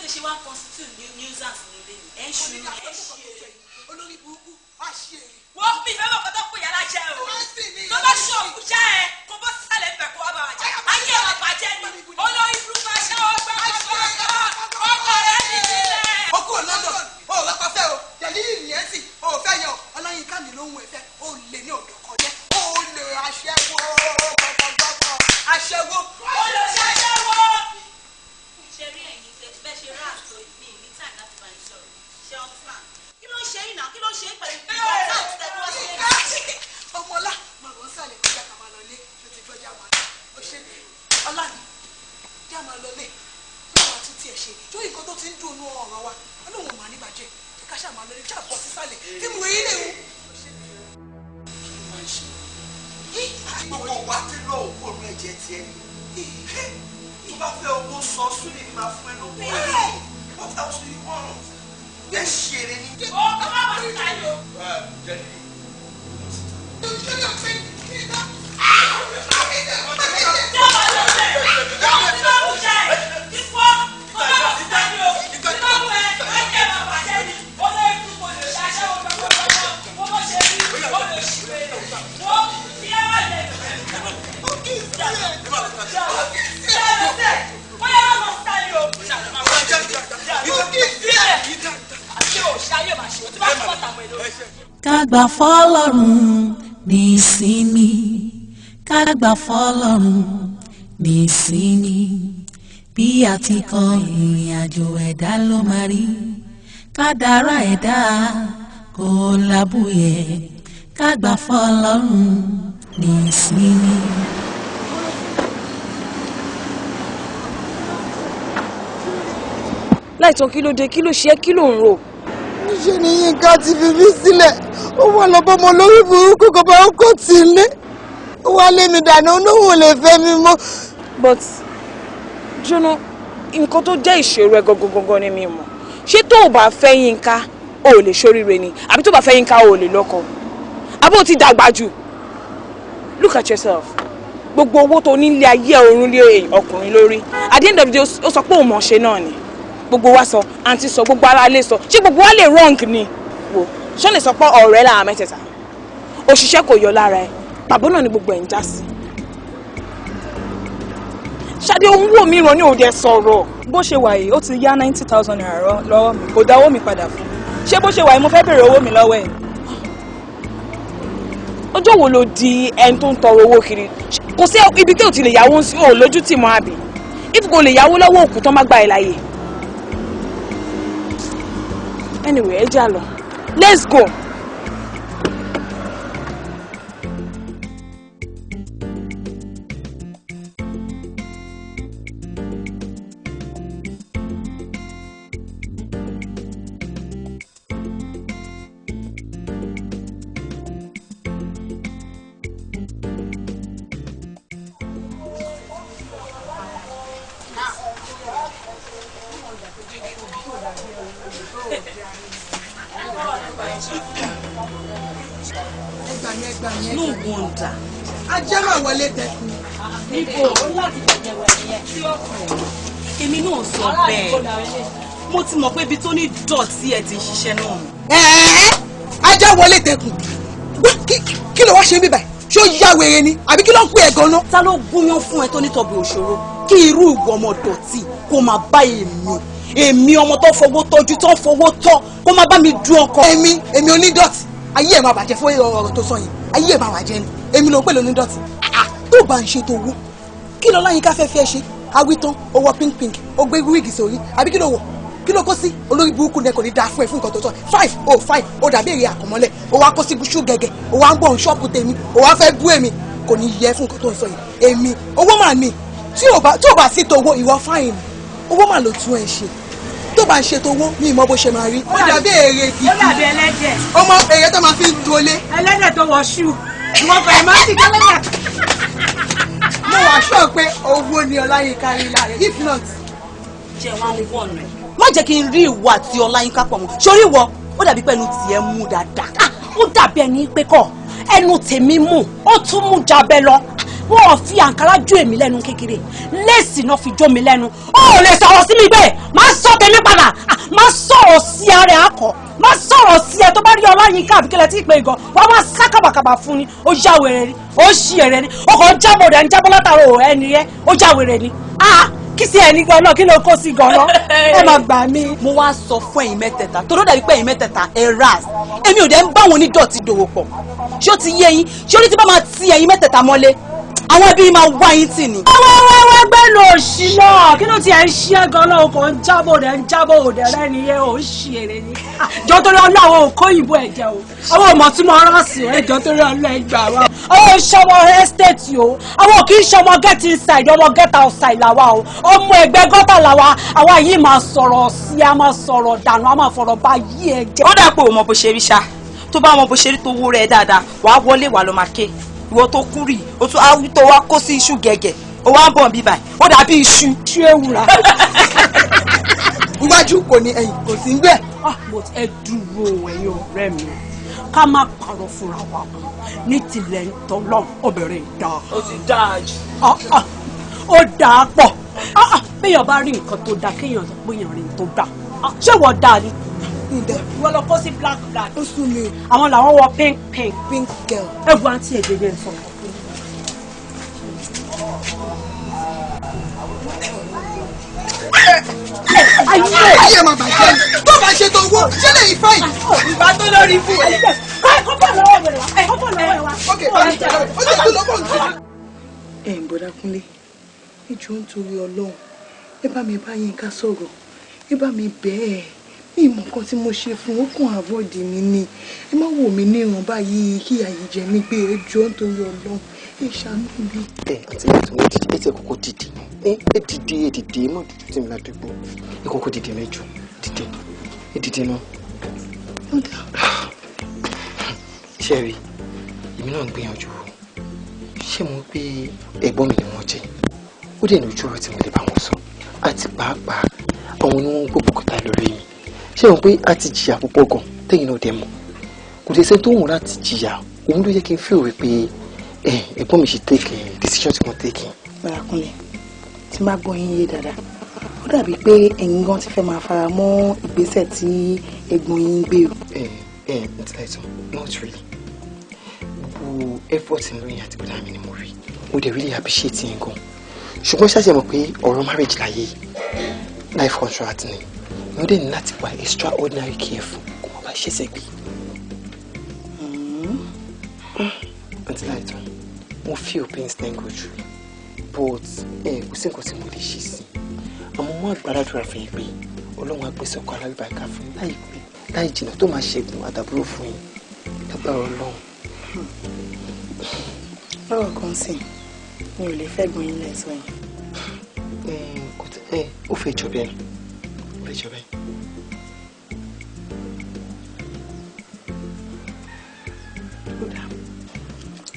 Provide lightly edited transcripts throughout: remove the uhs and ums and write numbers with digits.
Ṣé ṣe wá constitute nuisance nílé ni? Ẹ̀ ń ṣu ẹ̀ ń ṣe. Olórí burúkú wá ṣe èrè. Wọ́n mi fẹ́ mọ̀ kọ́tọ́ pé yàrá jẹ́ o. Tó bá ṣe òkú já ẹ, kó bọ́ sísàlẹ̀ ń bẹ̀ kó wá bá wa jẹ́. Ayé ẹ̀ bàjẹ́ ni. Olórí burúkú aṣẹ́wó gbẹ́ ọkọ rẹ̀ ní sílẹ̀. Ó kúrò London, ó rọ́pò fẹ́ o, tẹ̀lé ìyẹn sì, ó fẹ́ yẹ o, Ọláyínká mi ló ń wọ ẹ̀fẹ́, ó lè ní ọ̀dọ̀ kan jẹ́, ó lè aṣẹ́wó, gbọ̀gbọ̀gbọ̀, aṣẹ́wó. Ó lè ṣaṣẹ́wó. Ṣé rí ẹ̀yin bẹ́ẹ̀ ṣe rà tó mi ní time láti bá yín sọ̀rọ̀? Ṣé ọ́n fà? Kí ló ń ṣe yín náà? Kí ló ń ṣe é pẹ̀lú ìgbà tí wọ́n ṣe é? Ọmọlá, màá sàlẹ̀ kọjá ká máa lọ lé, tó ti gbọ́jà máa lọ. Ó ṣe ọlá mi, já máa lọ lé, láwọn àtún tiẹ̀ ṣe, tó nǹkan tó ti ń dùn ún ọ̀rọ̀ wa, Ọlọ́run ò mà ní bàjẹ́, ká ṣáà máa lọ lé, ṣáà bọ̀ sísàlẹ̀, tí mo rí lè wú. Gbogbo wa ti lọ òkú òun ẹ̀jẹ̀ tiẹ̀ ni. Tó bá fẹ́ owó sọ súnì ni máa fún ẹ lówó. What else do you want? Ẹ ṣeré ni. Ó kọ́ bá wà síta yìí o. Ká gbà fọ́lọ́run nísinmi, ká gbà fọ́lọ́run nísinmi, bí a ti kọ ìrìn àjò ẹ̀dá ló máa rí, kádàrá ẹ̀dá kò lábúyẹ̀, ká gbà fọ́lọ́run nísinmi. Láìtàn, kí ló dé? Kí ló ṣe é? Kí ló ń rò? Níṣẹ́ ni Yínká ti fi mí sílẹ̀, ó wà lọ́bọ̀mọ lórí burúkú kan bá kó tì í lé, ó wá lé mi dànù, olóhùn ò lè fẹ́ mi mọ́. But jóná, nǹkan tó jẹ́ ìṣòro ẹ gangan gangan ni mi mọ̀. Ṣé tó o bá fẹ́ Yínká o ò lè ṣoríire ni, àbí tó o bá fẹ́ Yínká o ò lè lọ́kọ, àbí o ti dàgbà jù? Look at yourself. Gbogbo owó tó ní ilé ayé ọ̀run lé ọkùnrin lórí. At the end of the day, ó sọ pé òun mọ̀ ṣe náà ni. Gbogbo wa sọ, àǹtí sọ, gbogbo ara lè sọ. Ṣé gbogbo wa lè wrong ni? Wò ṣé lè sọ pé ọ̀rẹ́ làwọn mẹ́tẹ̀ẹ̀ta òṣìṣẹ́ kò yọ lára ẹ, bàbá náà ni gbogbo ẹ̀ ń já sí. Ṣadé, òun wò mí ràn ní òde sọ̀rọ̀. Bó ṣe wà yìí, ó ti yá ₦90,000 lọ́wọ́ mi, kò dá owó mi padà fún mi. Ṣé bó ṣe wà yìí, mo fẹ́ béèrè owó mi lọ́wọ́ ẹ̀. Ọjọ́ wo ló di ẹni tó ń tọrọ owó kiri? Kò sí ibi tí ò ti lè yáwó sí, ò lójú tì mọ́, àbí if kò lè yáwó lọ́wọ́ òkú tó má gbà ẹ́ láàyè. Anyway, ẹ já lọ, let's go. Ẹgbà mi, ẹgbà mi, No wonder. Ajá máa wọlé tẹkùn. Níbo ó láti bẹ̀rẹ̀ wẹ̀ nìyẹn. Èmi náà sọ bẹ́ẹ̀. Mo ti mọ̀ pé ibi tó ní dọ̀tí ẹ̀ ti ń ṣiṣẹ́ náà. Ẹ̀ẹ́, ajá wọlé tẹkùn. Kí ló wá ṣe ń bíbà? Ṣé ó yá wèrè ni, àbí kí ló ń pè ẹ́ gan-an? Ta ló gúnyán fún ẹ tó ní tọbi òṣòro? Kí irú ìwọ ọmọ dọ̀tí kó máa bá èmi, èmi ọmọ tó fowó tọ́jú, tó fowó tọ́, kó máa bá mi dún ọkọ. Èmi onídọ̀tí, ayé ẹ̀ máa bàjẹ́ fún ọ̀rọ̀ tó sọ yìí, ayé ẹ̀ máa bàjẹ́ ni. Èmi ló ń pè lónídọ̀tí. Tó bá ń ṣe tó wú, kí ló Ọláyínká fẹ́ fẹ́ ṣe? Awítán, ó wọ pink pink, ó gbé wíìgì sórí, àbí kí ló wọ̀? Kí ló kó sí? Olórí burúkú ni ẹ, kò ní dáa fún ẹ fún nǹkan tó tọ́. Five oh five, ó dàbí èrè àkànmọ́lẹ̀, ó wá kó sí ṣú gẹ́gẹ́, ó wá ń gbọ̀n ṣọ́ọ̀pù tèmi, ó wá fẹ́ bú èmi. Kò ní yẹ fún nǹkan tó ń sọ yìí. Èmi owó mà ní, tí ò bá sí towó, ìwọ fáìn, owó mà ló tún ẹ ṣe. Tó bá ń ṣe towó, mi ì mọ bó ṣe máa rí. Ó dàbí èrè gidi. Ó dàbí ẹlẹ́dẹ̀. Ọmọ èrè tó máa fi ń dolé. Ẹlẹ́dẹ̀ tó wọ ṣú. Ìwọ fẹ̀rẹ̀ máa ń sì kẹ́lẹ́dẹ̀. Mo wà sọ pé owó ni Ọláyínká rí lára, if not. Jẹ́ wá ń wọ̀nà ẹ̀. Má jẹ́ kí n rí ìwọ àti Ọláyínká pọ̀ mọ́. Sórí ìwọ, ó dàbí pé ẹnu tiẹ̀ mú dáadáa. Ó dàbí ẹni pé kọ́ ẹnu tèmi mú, ó tún mú jabẹ lọ. Wọ́n ò fi àǹkárá jó èmi lẹ́nu kékeré, léèsì náà fi jó mi lẹ́nu. Ó ò lè sọ̀rọ̀ sí mi bẹ́ẹ̀, má sọ tèmi padà, má sọ̀rọ̀ sí ara ẹ̀ akọ̀, má sọ̀rọ̀ sí ẹ tó bá rí Ọláyínká àbíkẹ́lẹ́ tí ì pé ìgàn, wọ́n máa sá kàbàkàbà fún ni. Ó já wèrè ni, ó ṣí èrè ni, ó kàn ń jábọ̀ rẹ̀ ń jábọ̀ látàrọ̀ ò ẹni rẹ̀, ó já wèrè ni. Kí sí ẹni gan náà, kí ló kó sí gan náà, ẹ máa gbà mí. Mo wá sọ fún ẹ̀yin mẹ́tẹ̀ẹ̀ta tó ló dàbí pé ẹ̀yin mẹ́tẹ̀ẹ̀ta ẹ ras, èmi ò dẹ̀ ń báwọn onídọ̀tí dòwò pọ̀. Ṣé ó ti yé yín? Ṣé ó ní tí bá máa ti ẹ̀yin mẹ́tẹ̀ẹ̀ta mọ́lé, àwọn ẹbí máa wá yín tì ní. Wẹ́wẹ́wẹ́ gbẹ́nu òṣì náà, kí ló ti ẹ̀ ń ṣí ẹ́ gan náà? O kò ń jábọ̀ rẹ̀ ń jábọ̀ òdẹ̀ rẹ̀ nìyẹn, ò ń ṣí èrè ni. Jọ torí Ọlọ́run ò kó ìbò ẹ̀jẹ̀ o, àwọn ọmọ tí mo rán sí ẹ, jọ torí Ọlọ́run ẹ gbà wá. Àwọn ìṣọmọ estate o, àwọn kì í ṣọmọ get inside, ọmọ get outside làwa o, ọmọ ẹgbẹ́ gọ́tà làwa. Àwa yìí máa sọ̀rọ̀ sí, a máa sọ̀rọ̀ dànù, a máa fọ̀rọ̀ bá yí ẹ jẹ́. Ó dà pé o mọ bó ṣe rí ṣá, tó bá mọ bó ṣe rí tó wó rẹ dáadáa, wàá wọlé wàá lọ máa ké. Ìwọ tó kú rì, o tún awi tó wá kó sí iṣu gẹ̀gẹ̀, o wá ń bọ̀ bíbà, ó dàbí iṣu. Iṣu ewùrà. Iwájú kò ní, ẹ̀yìn kò sí ń bẹ̀. But ẹ dúró ẹ̀yin ọ̀rẹ́ mi, ká má parọ́ fúnra wa ní tilẹ̀ ń tọ́lọ́, obìnrin dá. Ó ti dáa jù. Ó dáa pọ̀. Béèyàn bá rí nǹkan tó dáa, kéèyàn sọ pé èèyàn rí nǹkan tó dáa. Ṣé wọ́n dáa ni? Ìwọ lọ kó sí black black. Ó sún mi. Àwọn làwọn wọ pink pink. Pink girl. Ẹ wo àǹtí ẹgbẹgbẹ ń sọ. Ayé máa bàjẹ́ ni tó bá ṣe tó owó, ṣé lè yí fáyì. Ìbá tó lórí fún ẹ. Kọ́ bọ̀ lọ́wọ́ wẹ̀rẹ̀ wá. Kọ́ bọ̀ lọ́wọ́ wẹ̀ wá. Ok, ó ti tó lọ́kọ̀ nǹkan. Ẹ ń bọ̀dá Kúnlé, ẹ jọ̀ọ́ nítorí Ọlọ́run, ẹ bá mi bá Yínká sọ̀rọ̀, ẹ bá mi bẹ̀ ẹ́. Mi mọ̀ nǹkan tí mo ṣe fún ó kàn avoid mi ni. Ẹ má wò mí níran báyìí kí àyè jẹ mí gbé. Ẹ jọ̀ọ́ nítorí Ọlọ́run, ẹ ṣàánú mi. Ẹ àti ẹ tún ẹ ti kọ́kọ́ dìde, ẹ dìde, ẹ dìde, ẹ má dúdú tèmi ládùúgbò, ẹ kọ́kọ́ dìde mẹ́jọ, dìde, ẹ dìde náà. Ṣé rí, èmi náà ń gbìyànjú o. Ṣé mo pé ẹ̀gbọ́n mi ni wọ́n jẹ́, ó dẹ̀ ní ojú ọ̀rọ̀ tí mo lè bá wọn sọ, àti pàápàá àwọn ni wọ́n ń gbọ́ bùkátà lórí mi. Ṣé mo pé a ti jìyà púpọ̀ gan tẹ́yìn náà dẹ̀ mọ̀, kò dé sẹ́ni tó wù láti jìyà. Òun ló yẹ kí n feel wípé ẹ̀gbọ́n mi ṣe take decision tí wọ́n take. Bọ̀dá Kúnlé, tí n bá gbọ́ yín yé dáadáa, ó dàbí pé ẹ̀yin gan ti fẹ́ máa fara mọ́ ìgbésẹ̀ tí ẹ̀gbọ́n yín ń gbé o. Ẹ ẹ not really. Gbogbo effort ń lóyún àti bọ̀dá mi ni mo rí, mo dẹ̀ really appreciate yín gan. Ṣùgbọ́n ṣáṣẹ mọ̀ pé ọ̀rọ̀ marriage láyé life contract ni, mo dẹ̀ ní láti wà extraordinary careful kó má bàa ṣẹ̀ṣẹ̀ gbé. Àǹtí Láìtàn, mo feel pains ten go through, but kò sí nǹkan tí mo lè ṣe sí. Àmọ́ mo àgbàládùra fún yín pé Ọlọ́run á pèsè ọkọ alálùbáríkà fún yín láìpẹ́ láì jìnnà tó máa ṣẹ́gun àtàbúrò fún yín lágbára Ọlọ́run. Lọ́rọ̀ kan sì, mi ò lè fẹ́ gbọ́n yín lẹ́sọ̀ yẹn. Ó fẹ́ jọ bẹ́ẹ̀, ó fẹ́ jọ bẹ́ẹ̀. Ó dáa,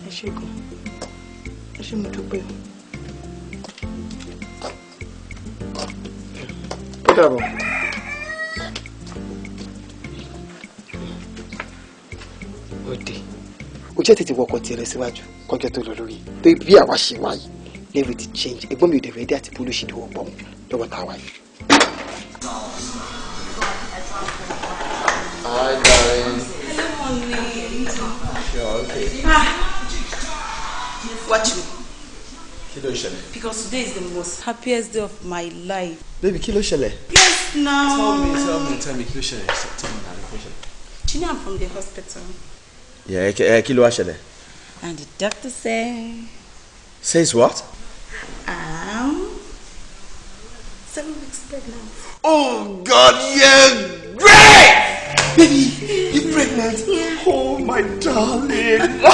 ẹ ṣé gan, ẹ ṣé, mo dúpẹ́ o. Ó dàbọ̀. Ó dé, ó jẹ́ tètè wọkọ̀ tiẹ̀ lọ síwájú kọjọ́ tó lọ lórí pé bí àwa ṣe wáyé level ti change. Ẹ̀gbọ́n mi ò dẹ̀ rẹ́dí àti bolo ṣì dùn ọ̀pọ̀ lọ́wọ́ tá a wáyé. Hi, darling. Hello, mommy. Sure, okay. Watch me. Kí ló ṣẹlẹ̀? Because today is the most happiest day of my life. Baby, kí ló ṣẹlẹ̀? Yes, now. Tell me, tell me, tell me, kí ló ṣẹlẹ̀? Tell me, darling, kí ló ṣẹlẹ̀? Do you know I'm from the hospital? Yeah, kí ló wá ṣẹlẹ̀? And the doctor said... Says what? I'm 7 weeks pregnant. Oh God, yeah, great! Baby, you're pregnant? Yeah. Oh my darling, I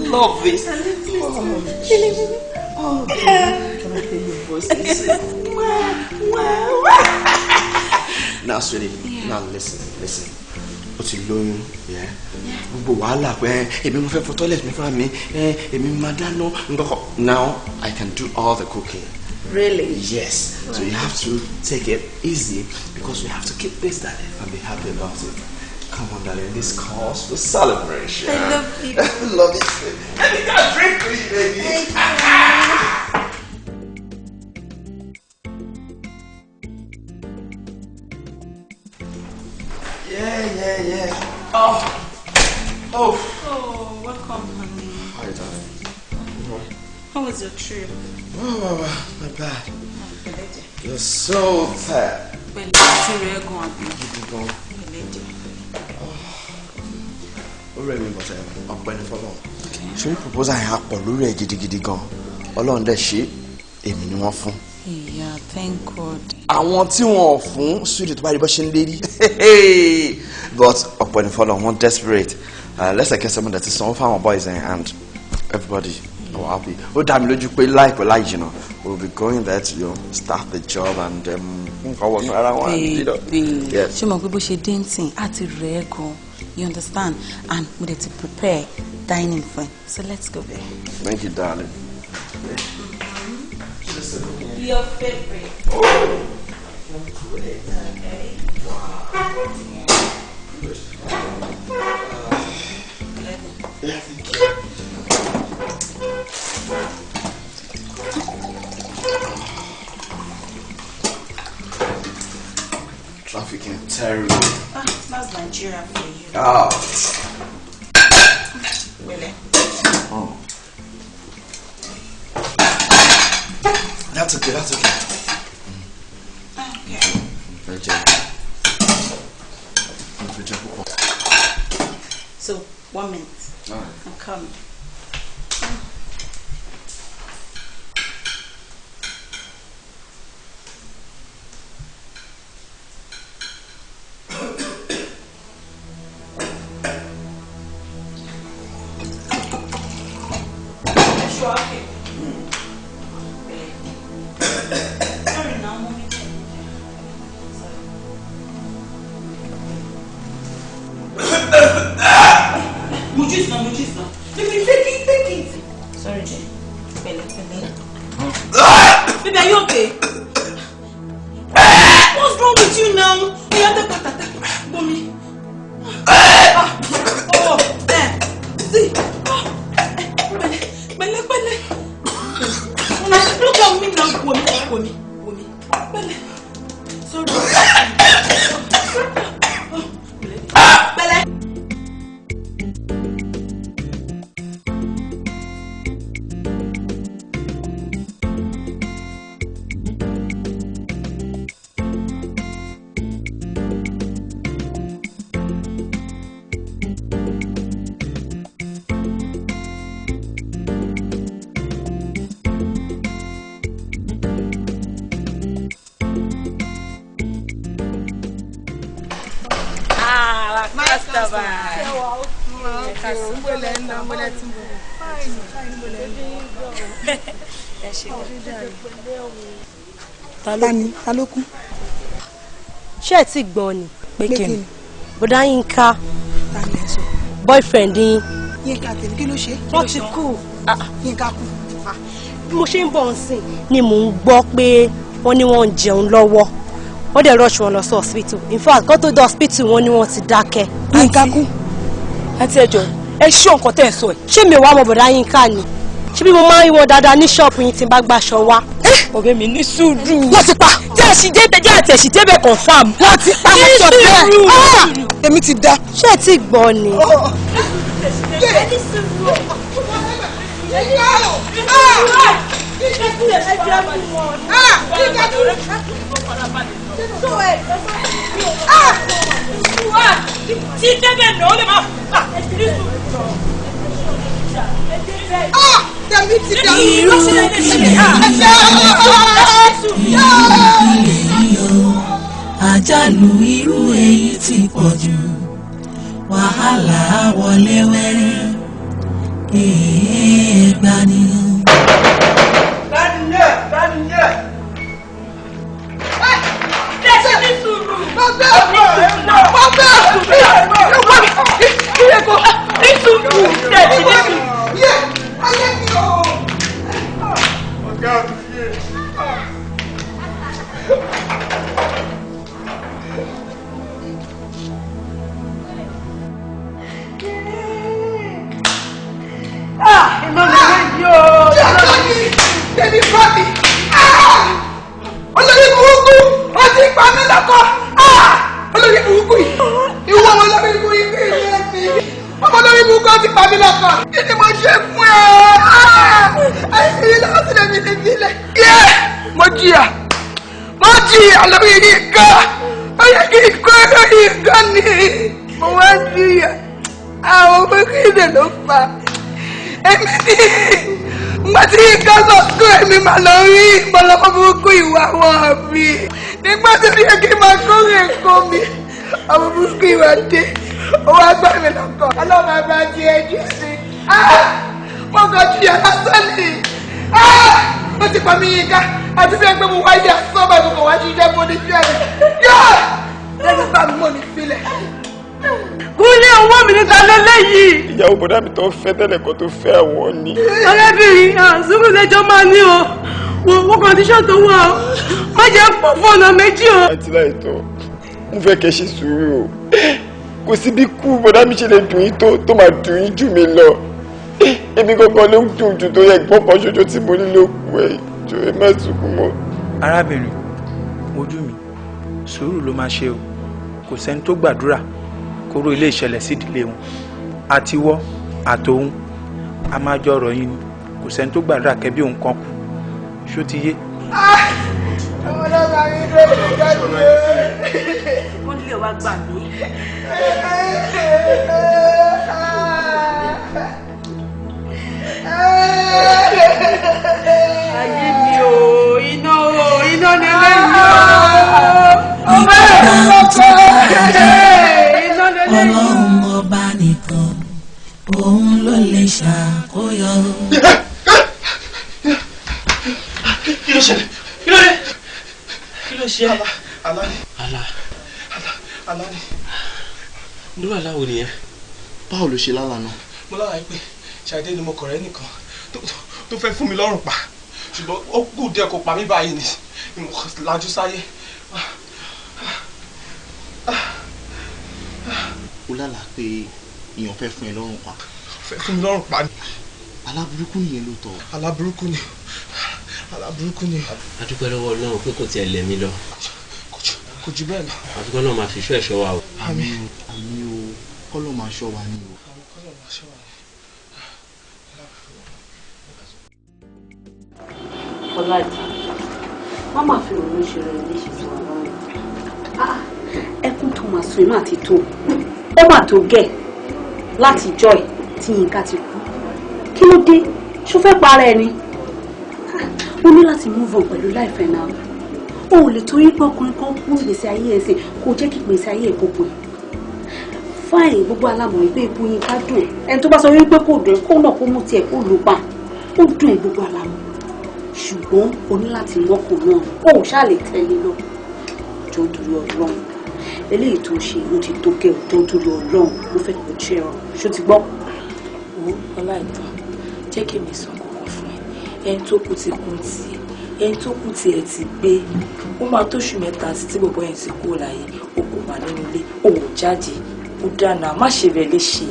love this. I love this. Oh, oh, can I hear your voice? Listen. Wow, wow. Now, sweetie, yeah. Now listen, listen. O ti lóyún, yeah? Gbogbo wàhálà pé èmi mo fẹ́ fọ toilet mi fúnra mi, èmi máa dáná nǹkan. Now I can do all the cooking. Really? Yes. So you have to take it easy because we have to keep this darling and be happy about it. Come on, darling. This calls for celebration. I love you. Love you too. Let me get a drink for you, baby. Thank you. Yeah. Oh. Oh. Oh, welcome, honey. Hi, darling. How was your trip? Oh, not bad. You're so fat. Ó rẹ̀ mí bọ̀tẹ̀ ọpẹ́ ní fọlọ́run. Ṣé proposal yẹn á pọ̀ lórí ẹ̀ gidigidi gan? Ọlọ́run dẹ̀ ṣe èmi ni wọ́n fún. Yeah, thank God. Àwọn tí wọn ò fún sweet tó bá rí bọ́ ṣe ń lérí. But ọpẹ́ ní fọlọ́run, wọ́n desperate. Lẹ́sẹ̀kẹsẹ̀ mo dẹ̀ ti sanwó fáwọn boys and everybody are happy. Ó dá mi lójú pé láìpẹ́ láì jìnnà we will be going there to, you know, start the job and nǹkan wọnú ara wọn. Baby, ṣé mo pé bó ṣe dé nsìn á ti rẹ̀ ẹ́ gan, you understand, and mo dẹ̀ ti prepare dining for him, so let's go there. Thank you, darling. Your favorite. Oh, great. Okay. Wow. Yeah, thank you. Traffic is terrible. Ah, that's Nigeria for you. Ah. Really? Oh. That's okay, that's okay. Okay. So, 1 minute. All right. I'm coming. Sorry, Jay. Baby, are you okay? What's wrong with you now? Mommy. Oh, see. Look at me now. Womi. Sorry. Ta ló kú? Ṣé ẹ ti gbọ́ ni? Pé kí ni? Bọ̀dá Yínká. Boyfriend yín. Yínká tèmi kí ló ṣe? Wọ́n ti kú. Yínká kú. Bí mo ṣe ń bọ̀ nsìn ni mò ń gbọ́ pé wọ́n ní wọ́n ń jẹun lọ́wọ́. Wọ́n dẹ̀ rush wọn lọ sí hospital. In fact, kó tó dé hospital wọ́n ní wọ́n ti dákẹ́. Yínká kú. Àti ẹjọ́ ẹ ṣí nǹkan tẹ́ ẹ sọ ẹ̀. Ṣé mi ò wá mọ bọ̀dá Yínká ni? Ṣé bí mo máa ń rí wọn dáadáa ní ṣọ́ọ̀bù yín tí n bá gbàṣọ wá? Ọ̀rẹ́ mi ní sùúrù. Wọ́n ti pa. Jẹ́ àti ẹ̀sì débẹ̀ confam. Wọ́n ti pa wọ́n sọ bẹ́ẹ̀. Èmi ti da. Ṣé ẹ ti gbọ́ ni? Tí débẹ̀ náà ó lè máa fà ní sùúrù. Tẹ̀mí ti da. Irú kí àjálù irú èyí ti pọ̀ jù, wàhálà wọlé wẹ́rẹ́, gbani. Ìkóró yìí gan ni mo wá jìyà. Àwọn ọmọ kéde ló fà. Èmi ní ìgbà tí nǹkan sọ kó èmi máa lọ rí ìpọlọpọ burúkú ìwà wọn mi. Nígbà tó yẹ kí n máa kórè nǹkan mi, ọmọ burúkú ìwà dé. Ó wá gbà mí lọ́kọ̀. Ọlọ́run àbá ti ẹjọ́ sí. Mo kàn jìyà lásán ni. Ó ti pa mí yínká àti bí ẹgbẹ́ mo wáyé asọ́ba ìkọ̀kọ̀ wá jíjẹ́ mo ní jẹ́ mi. Yóò! Lẹ́nu bá mi mọ̀ ní sílẹ̀. Kúnlé owó mi níta lélẹ́yìí. Ìyàwó bọ̀dá mi tó fẹ́ tẹ́lẹ̀ kan tó fẹ́ àwọn ni. Ọ̀rẹ́bìnrin àzúrù lẹ́jọ́ máa ní o. Wo kọ́ndíṣọ̀n tó wà o. Má jẹ́ pọ̀ fún ọ̀nà méjì o. Àti láìtọ́, mo fẹ́ kẹ́ ṣe sùúrù o. Kò sí bí kú bọ̀dá mi ṣe lè dùn yín tó máa dùn yín jù mí lọ. Èmi gangan ló ń dùn jù tó yẹ gbọ́n kan ṣoṣo tí mo nílò kú ẹ̀ jọ ẹ má sunkún mọ́. Arábìnrin, ojú mi, sùúrù ló máa ṣe o. Kò sẹ́ni tó gbàdúrà kóró ilé ìṣẹ̀lẹ̀ sí ìdílé wọn. Àtiwọ́ àtòun a máa jọ ọ̀rọ̀ yín ni. Kò sẹ́ni tó gbàdúrà kẹ́bí òun kan kú. Ṣó ti yé? Wọ́n nílé wa gbà mí. Ayé mi o, iná o, iná ni lẹ́yìn o. Ìgbà tó bàjẹ́, Ọlọ́run ọba nìkan, òun ló lè ṣàkóyọ. Kí ló ṣẹlẹ̀? Kí ló dé? Kí ló ṣe? Àlá ni. Àlá. Àlá ni. Irú àlá wo nìyẹn? Báwo ló ṣe lálàá náà? Mo lálàá pé Ṣadé ni mo kọ̀rẹ́ nìkan tó fẹ́ fún mi lọ́rùn pa, ṣùgbọ́n ó kù díẹ̀ kó pa mí báyìí ni mo lajú sáyé. Ó lálàá pé èèyàn fẹ́ fún ẹ lọ́rùn pa. Fẹ́ fún mi lọ́rùn pa ni. Àlá burúkú nìyẹn lóòótọ́. Àlá burúkú ni. Àlá burúkú ni. A dúpẹ́ lọ́wọ́ Ọlọ́run pé kò tiẹ̀ lẹ̀ mí lọ. Kò jù bẹ́ẹ̀ lọ. Àdúgbò náà máa fi iṣẹ́ ẹ̀ṣọ́ wa o. Àmín. Àmín o, kọ́lọ́ máa ṣọ́ wa ni o. Kọ́lọ́ máa ṣọ́ wa ni. Ọláìtàn, má máa fi òun ṣe rẹ̀ léṣe sí wa lọ́rùn. Ẹkún tó máa sun iná àti tó. Ó mà tó gẹ̀ láti joy tí Yínká ti kú. Kí ló dé? Ṣó fẹ́ para ẹ ni? Ó ní láti move on pẹ̀lú láìfẹ́ náà. O ò lè torí pé ọkùnrin kan kú ìgbésí ayé ẹ̀ sìn kó jẹ́ kí ìgbésí ayé ẹ̀ kó pin. Fáìn gbogbo alámọ̀ ìgbé ikú Yínká dùn ẹ̀. Ẹni tó bá sọ wípé kò dùn ẹ̀ kó náà kó mú tiẹ̀ kó lù pa. Ó dùn ẹ̀ gbogbo alámọ̀. Ṣùgbọ́n o ní láti mọ́kàn náà, o ò ṣáà lè tẹ̀lé lọ. Jọ̀ọ́ torí Ọlọ́run, eléyìí tó ṣe ló ti tó kẹ́ ò. Jọ̀ọ́ torí Ọlọ́run, mo fẹ́ kó jẹ́ ọ. Ṣó ti gbọ́? Wo Ọláìtàn, jẹ́ kí mi sọ kọ̀ọ̀kan fún ẹ. Ẹni tó kú ti kú tiẹ̀, ẹni tó kú tiẹ̀ ti gbé. Ó máa tóṣù mẹ́ta sí tí bọ̀bọ́ yẹn ti kú láyé. O kò wà nínú ilé, o ò jáde, ó dáná, má ṣe rẹ̀ léṣe.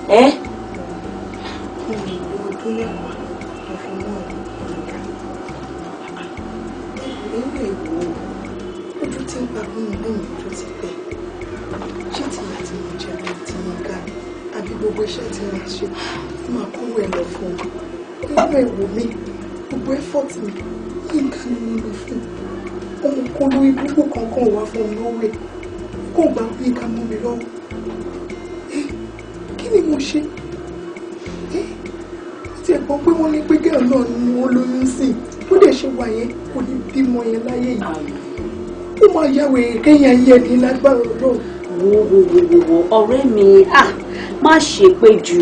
Ẹ́ Ojú tí ń pa gbóhùngbóhùn ojú ti pẹ́. Ṣé tìyà tí mo jẹ àbí tí mo ga ni? Àbí gbogbo iṣẹ́ tí mo ṣe tí màá kówó ẹ̀ lọ fún un? Nínú ẹ̀wò mi, gbogbo effort mi, Yínká ni mo lò fún un. Ọmọ kan lórí gbogbo kankan wà fún mi lówó ẹ̀. Kó gbà Yínká mọ́ mi lọ́wọ́. Kí ni mo ṣe? Ti ẹ̀ gbọ́ pé wọ́n ní pé gẹ́ẹ̀ náà ni wọ́n lóyún sí i. Bó dẹ̀ ṣe wà yẹn, kò ní bímọ yẹn láyé yìí. Ó máa ya wèrè kéèyàn ayé ẹni lágbára Ọlọ́run. Wo wo wo wo wo ọ̀rẹ́ mi, má ṣe pé jù.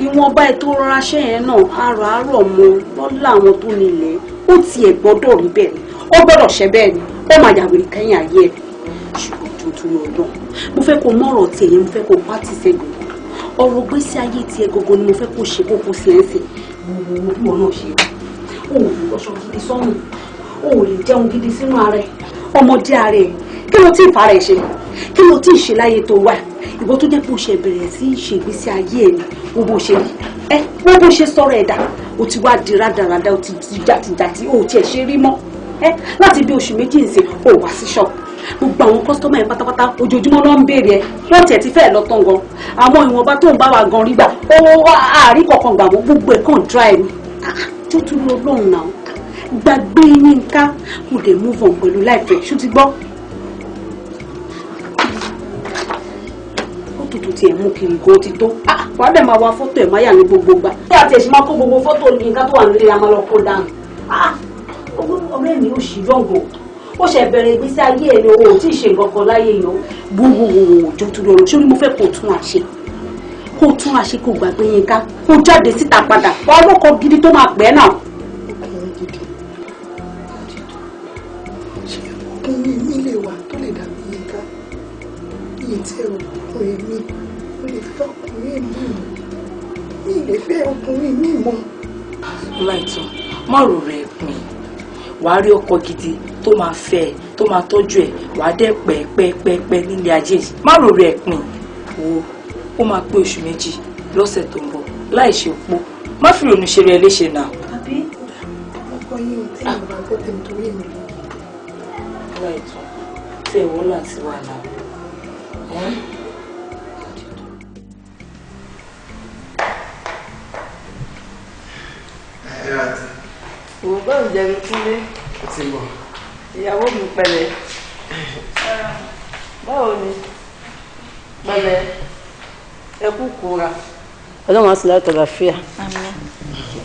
Ìwọ̀nba ẹ̀ tó rọra ṣẹ́ yẹn náà, àràárọ̀ mọ lọ́lá àwọn tó nílẹ̀. Ó tiẹ̀ gbọ́dọ̀ rí bẹ́ẹ̀ ni, ó gbọ́dọ̀ ṣe bẹ́ẹ̀ ni, ó máa ya wèrè kéèyàn ayé ẹ̀. Ṣùgbọ́n tuntun Ọlọ́run, mo fẹ́ kó mọ̀rọ̀ tiẹ̀ yẹn, mo fẹ́ kó pátì sẹ́gbẹ̀ẹ́. Ọ̀rọ̀ gbèsè ayé tiẹ̀ gógó ni mo fẹ́ kó ṣe kókó sí ẹ̀ ń sìn. Wo wo wo bí wọn náà ṣe rí. O ò lè wọṣọ gidi sọ́run, o ò lè jẹun gidi sínú ara ẹ̀, ọmọdé ara ẹ̀. Kí ló tí ì fara ẹ̀ ṣe? Kí ló tí ì ṣe láyé tó wà? Ìwọ tó jẹ́ pé o ṣe bẹ̀rẹ̀ sí í ṣe ìgbésí ayé ẹ̀ ni, wo bó ṣe rí. Ẹ wo bó ṣe sọ̀rọ̀ ẹ̀dá, o ti wá di rádaràda, o ti di jàtijàti, o ò tiẹ̀ ṣe rí mọ́. Ẹ láti bí oṣù méjì ń sìn, o wá sí ṣọ́ọ̀bù. Gbogbo àwọn kọ́sítọ́mà yẹn pátápátá ojoojúmọ́ ló ń béèrè ẹ. Wọ́n tiẹ̀ ti fẹ́ẹ̀ lọ tán gan. Àwọn ìwọ̀nba tó ń bá wa gan rí gbà, ó àárín kọ̀ọ̀kan gbà mọ́, gbogbo ẹ̀ kàn dry ni. Tó tún lọ lọ́hùn náà, gbàgbé Yínká, kò dé move on pẹ̀lú láìpẹ́. Ṣó ti gbọ́? Fọ́tò tó tiẹ̀ mú kiri gan ti tó. Wàá dẹ̀ máa wa fọ́tò ẹ̀ máyà ní gbogbo gbà. Bí àti ẹ̀sìn máa kó gbogbo fọ́tò Yínká tó wà nílé a máa lọ kó dànù. Ọ̀rẹ́ mi ò sì yọ̀ǹgò. Ó ṣe bẹ̀rẹ̀ ìgbésí ayé ẹ̀ ni o ò tí ì ṣe nǹkan kan láyé yìí o. Gbogbo òjò tó lọ ṣé mo fẹ́ kó tún àṣe. Kó tún àṣe kó gbàgbé Yínká. Kó jáde síta padà. Ọlọ́kọ gidi tó máa pẹ́ náà. Ọkùnrin gidi. Ṣé ọkùnrin mi lè wà tó lè dàbí Yínká? Mi ì tí ẹ ọkùnrin mi. Mo lè fẹ́ ọkùnrin mi. Mi ì lè fẹ́ ọkùnrin mi mọ́. Ọláìtàn, má rò rẹ̀ pin. Wàá rí ọkọ gidi tó máa fẹ́ ẹ, tó máa tọ́jú ẹ, wàá dẹ̀ pẹ́ẹ́pẹ́ẹ́pẹ́ nílé ayé yìí. Má rò rẹ̀ pin. Wo ó máa pé oṣù 2 lọ́sẹ̀ tó ń bọ̀ láì ṣe opó. Má fi ìrònú ṣe rẹ léṣe náà. Àbí ọkọ yín ò tẹ́yìn bá gbọ́ tèmi torí èmi lọ. Ọláìtàn, tí ẹ wọ́n láti wà náà. Òwò báwo jẹ́ mi kúnlé? Ó ti mọ̀. Ìyàwó mi pẹ̀lẹ́. Báwo ni? Pẹ̀lẹ́. Ẹ kú kóra. Ọlọ́run á sì láti àlàáfíà.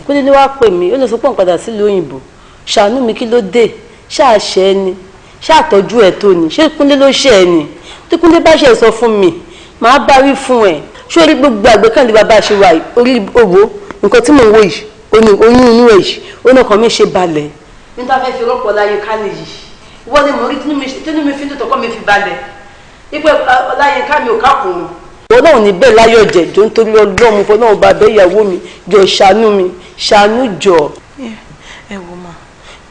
Kúnlé ni wàá pè mí, ó lè sọ pé òun padà sílùú òyìnbó. Ṣàánú mi kí ló dé? Ṣáà ṣe é ni? Ṣáà tọ́jú ẹ̀ tó ni? Ṣé Kúnlé ló ṣe ẹ ni? Tí Kúnlé bá ṣe sọ fún mi, màá bá wí fún ẹ. Ṣé orí gbogbo àgbékànlé bàbá ṣe wà orí òwò nǹkan tí mò ń wò yìí? Oyún inú ẹ̀ yìí ó náà kàn mí ṣe balẹ̀. Níta fẹ́ fi rọ́pò Ọláyínká nìyí wọ́n ní mò ń rí tínú mi fi ń tòtò kọ́ mi fi balẹ̀ ipò Ọláyínká mi ò kákùn ún. Ọlọ́run ní bẹ́ẹ̀ láyọ̀ jẹ̀ jọ nítorí Ọlọ́run fọlọ́run bá bẹ́ ìyàwó mi jọ ṣàánú mi ṣàánú jọ. Ẹ wo mà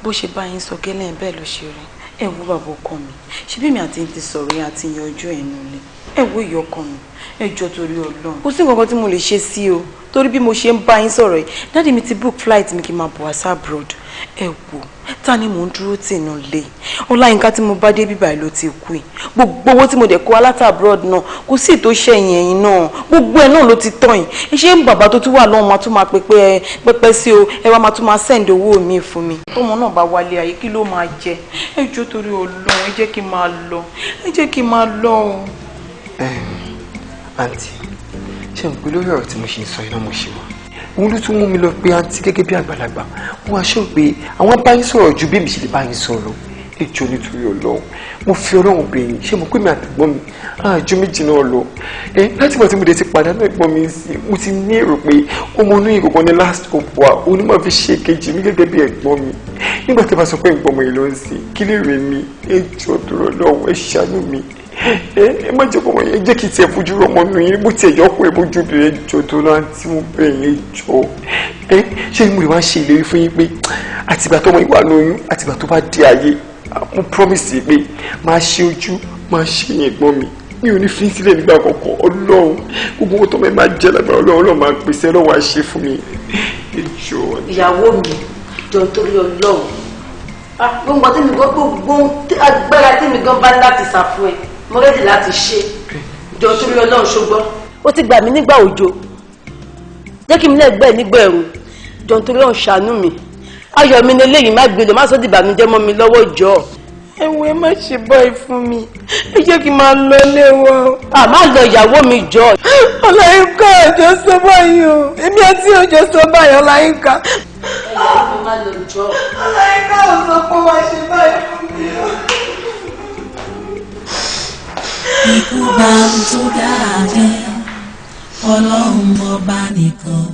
bó ṣe bá yín sọ gẹ́lẹ́ bẹ́ẹ̀ ló ṣe rí. Ẹ wo bàbá ọkọ mi, ṣé bí mi àti ti sọ̀rọ̀ yẹn àti yanjú ẹ̀ nulẹ̀. Ẹ wo ìyá ọkọ mi, ẹ jọ torí Ọlọ́run. Kò sí nǹkan kan tí mo lè ṣe sí o torí bí mo ṣe ń bá yín sọ̀rọ̀ yìí dáàdì mi ti book flight mi kí n máa bọ̀ wá sí abroad. Ẹ wò ta ni mò ń dúró tì nù lé Ọláyínká tí mo bá dé bíbá ló ti kú yìí. Gbogbo owó tí mo dẹ̀ kó aláta abroad náà kò sí ètò ṣẹ̀yìn ẹ̀yìn náà gbogbo ẹ̀ náà ló ti tán yìí. Ṣé ń bàbá tó tún wà lọ́wọ́ máa tún máa pẹpẹ pẹpẹ sí o ẹ wá máa tún máa send owó mi fún mi. Tọmọ náà bá wálé ayé kí ló máa jẹ? Ẹ jọ̀ọ́ torí Ọlọ́run ẹ jẹ́ kí n máa lọ, ẹ jẹ́ kí n máa lọ o. Àǹtí, ṣé n pé lórí ọ̀rọ̀ tí mo ṣe ń sọ iná mo ṣe wá òun ló tún mú mi lọ pé àǹtí gẹ́gẹ́ bí àgbàlagbà wọn aṣọ pé àwọn bá yín sọ̀rọ̀ ju bí èmi ṣe lè bá yín sọ̀rọ̀. Ẹ jọ̀ọ́ nítorí Ọlọ́run mo fi Ọlọ́run bẹ̀ yín. Ṣé mo pé mi àtẹ̀gbọ́n mi àjọ méjì náà lọ ẹ láti ìgbà tí mo dé ti pàdánù ẹ̀gbọ́n mi sí mo ti ní èrò pé ọmọ inú ìkọ̀kan ní last hope wa òun ni màá fi ṣe kejì mi gẹ́gẹ́ bí ẹ̀gbọ́n mi. Nígbà tí a bá sọ pé ẹ̀gbọ́n mi ló ń sìn kí lè rè mí? Ẹ jọ̀ọ́ torí Ọlọ́run ẹ ṣàánú mi. Ẹ má jẹ́ kó wọ́n yẹn jẹ́ kí tiẹ̀ fojú rọmọ mi yín bó tiẹ̀ yọ kó ẹ bójú bìrẹ̀ jọ tó lọ àǹtí mo bẹ̀ yín jọ. Ẹ ṣé mo lè wá ṣe ìlérí fún yín pé àtìgbà tó ọmọ ìwà lóyún àtìgbà tó bá dé ayé mo promise pé máa ṣe ojú máa ṣe yín ẹ̀gbọ́n mi mi ò ní fi sílẹ̀ nígbà kankan. Ọlọ́run gbogbo owó tó mẹ́ máa jẹ́ lágbára Ọlọ́run Ọlọ́run máa pèsè Ọlọ́run á ṣe fún mi. Ẹ jọ. Ìyàwó mi jọ nítorí Ọlọ́run gbogbo tí mi gbogbo agbára tí mi gan bá láti sà fún ẹ mo rẹ́dì láti ṣe jọ torí Ọlọ́run ṣùgbọ́n. Ó ti gbà mí nígbà òjò jẹ́ kí mi lẹ́gbẹ̀ẹ́ nígbà ẹ̀rùn jọ torí Ọlọ́run ṣàánú mi ayọ̀ mi ni eléyìí má gbé lọ má sọ dìbà mi jẹ́ mọ́ mi lọ́wọ́ jọ. Ẹ wo ẹ má ṣe báyìí fún mi ẹ jẹ́ kí n máa lọ ilé wa o. À má lọ ìyàwó mi jọ. Ọláyínká ọjọ́ sọ báyìí o èmi àti ọjọ́ sọ báyìí Ọláyínká. Ìyàwó mi má lọ jọ. Ọláyínká ò sọ pé wàá ṣe báyìí fún mi o. Ikú bá ń tó dáa jẹ́ Ọlọ́run ọba nìkan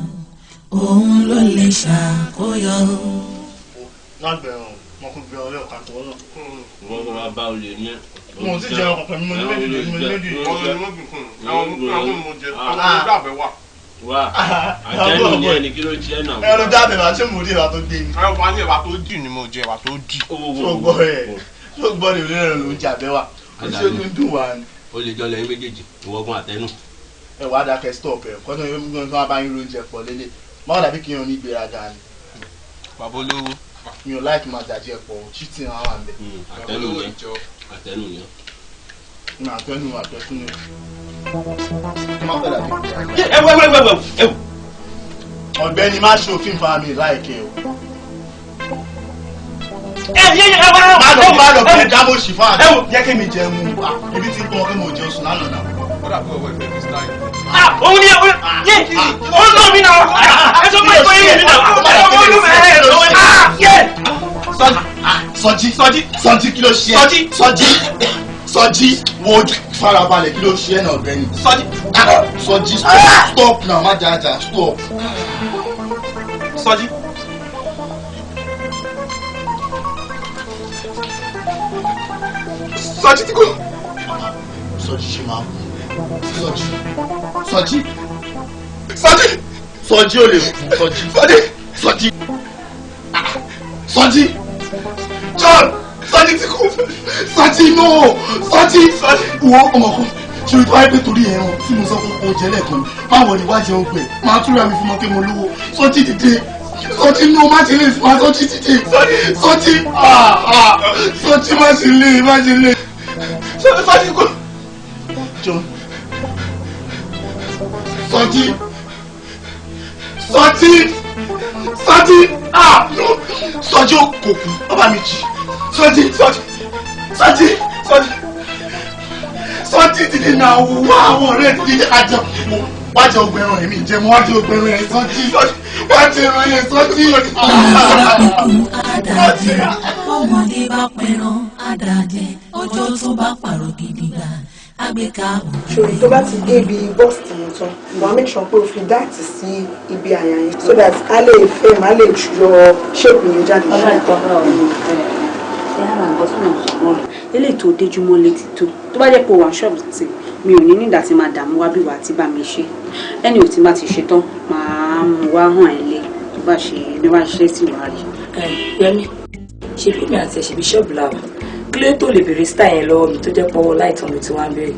òun ló lè ṣàkóyọ. Lágbẹ̀rún mo kò gbé ọlẹ́ ọ̀kan tó náà. Wọ́n kò máa bá olè ní. Mo ti jẹ ọkọ̀ pẹ̀lú mo ní méjì mo ní méjì. Ọ̀rọ̀ ni wọ́n fi kún un. Àwọn ọmọ mo jẹ àwọn ọmọ gbàgbẹ́ wà. Wà àjẹnù ní ẹni kí ló jẹ́ náà. Ẹ ló jáde wá ṣé mo rí ẹ̀wà tó dé ni. Ẹ wà ní ẹ̀wà tó dì ni mo jẹ ẹ̀wà tó dì. Tó gbọ́ ẹ̀ tó gbọ́ rẹ̀ lórí ló ń jẹ àbẹ́wà. Ṣé ó ń dùn wá ni. O lè jọ lẹ́yìn méjèèjì ìwọ́gun àtẹnu. Ẹ wá dákẹ́ stop ẹ̀ kọ́tún ìwé gbọ́n bá yín lóúnjẹ pọ̀ lélẹ̀ má dàbí kí n ní ìgbéraga ni. Bàbá olówó. Mi ò láìkí máa jàjẹ pọ̀ cheating àwọn àmì. Àtẹnu ni àtẹnu ni. Àtẹnu àtẹnu ni. Má fẹ́ dàbí ìgbéraga. Ẹ wẹ wẹ wẹ wẹ ẹ. Ọ̀gbẹ́ni má ṣòfin fa mi láìkẹ́ o. Ẹ yé ẹ wá. Má lọ má lọ bẹ̀rẹ̀ dábò sí fún àná. Ẹ wò jẹ́ kí mi jẹun ibi tí gbọ́ kí mo jẹun sùn lánàá náà. Ó dà pé ọwọ́ ìfẹ́ fi style. Ah, òun ni ẹ yé ó ń lọ mí náà. Ẹ sọ fún ìkọ́ yé mi náà. Ẹ sọ fún ìlú ẹ lọ́wọ́. Ah, yé. Sọjí Sọjí Sọjí kí ló ṣe ẹ́? Sọjí Sọjí Sọjí wo farabalẹ̀ kí ló ṣe ẹ́ náà ọ̀gbẹ́ni. Sọjí Sọjí stop now má jà jà stop. Sọjí. Sọjí tí kò. Sọjí ṣe máa kú. Sọjí Sọjí Sọjí Sọjí ò lè kú Sọjí Sọjí Sọjí Sọjí John Sọjí tí kò Sọjí no Sọjí wo ọmọ kan ṣe tó wáyé pé torí ẹran tí mo sọ fún kò jẹ lẹ́ẹ̀kan báwo ni wàá jẹun pẹ̀ máa túra mi fún ọ pé mo lówó Sọjí dìde Sọjí no má ṣe lè fún wa Sọjí dìde Sọjí Sọjí má ṣe lè má ṣe lè Sọjí kò. John Sọjí Sọjí Sọjí ah no Sọjí ò kò kú bàbá mi jì Sọjí Sọjí Sọjí Sọjí Sọjí dìde náà wá àwọn ọ̀rẹ́ dìde jẹ́ ká jẹun wá jẹ ogun ẹran èmi jẹ mo wá jẹ ogun ẹran yẹn Sọjí wá jẹ ẹran yẹn Sọjí. Ọmọdé bá pẹran àdàjẹ ọjọ́ tó bá pààrọ̀ gidigba àgbéká òkè. Ṣòrí tó bá ti dé ibi bọ́ọ̀sì yẹn tán, wàá make sure pé o fi dáàtì sí ibi àyà yẹn so that a lè fẹ́ máa lè yọ ṣéèpù yẹn jáde. Ọlá ìtọ́ra ọ̀hún ẹ á máa gbọ́ sọ́nà ṣùgbọ́n eléyìí tó déjúmọ́ létí tó tó bá jẹ́ pé o wà ṣọ́ọ̀bù tí mi ò ní nígbà tí máa dààmú wá bí wàá ti bá mi ṣe ẹni ò tí bá ti ṣe tán máa mú wá hàn ẹ́ lé tó bá ṣe bí wàá ṣe sí wàá rí. Yẹmi ṣe bí mi àti ẹ̀ ṣe bí ṣọ́ọ̀bù la wà kí ló tó lè bèrè style yẹn lọ́wọ́ mi tó jẹ́ pọ́wọ́ láìtàn ló ti wá ń bèrè.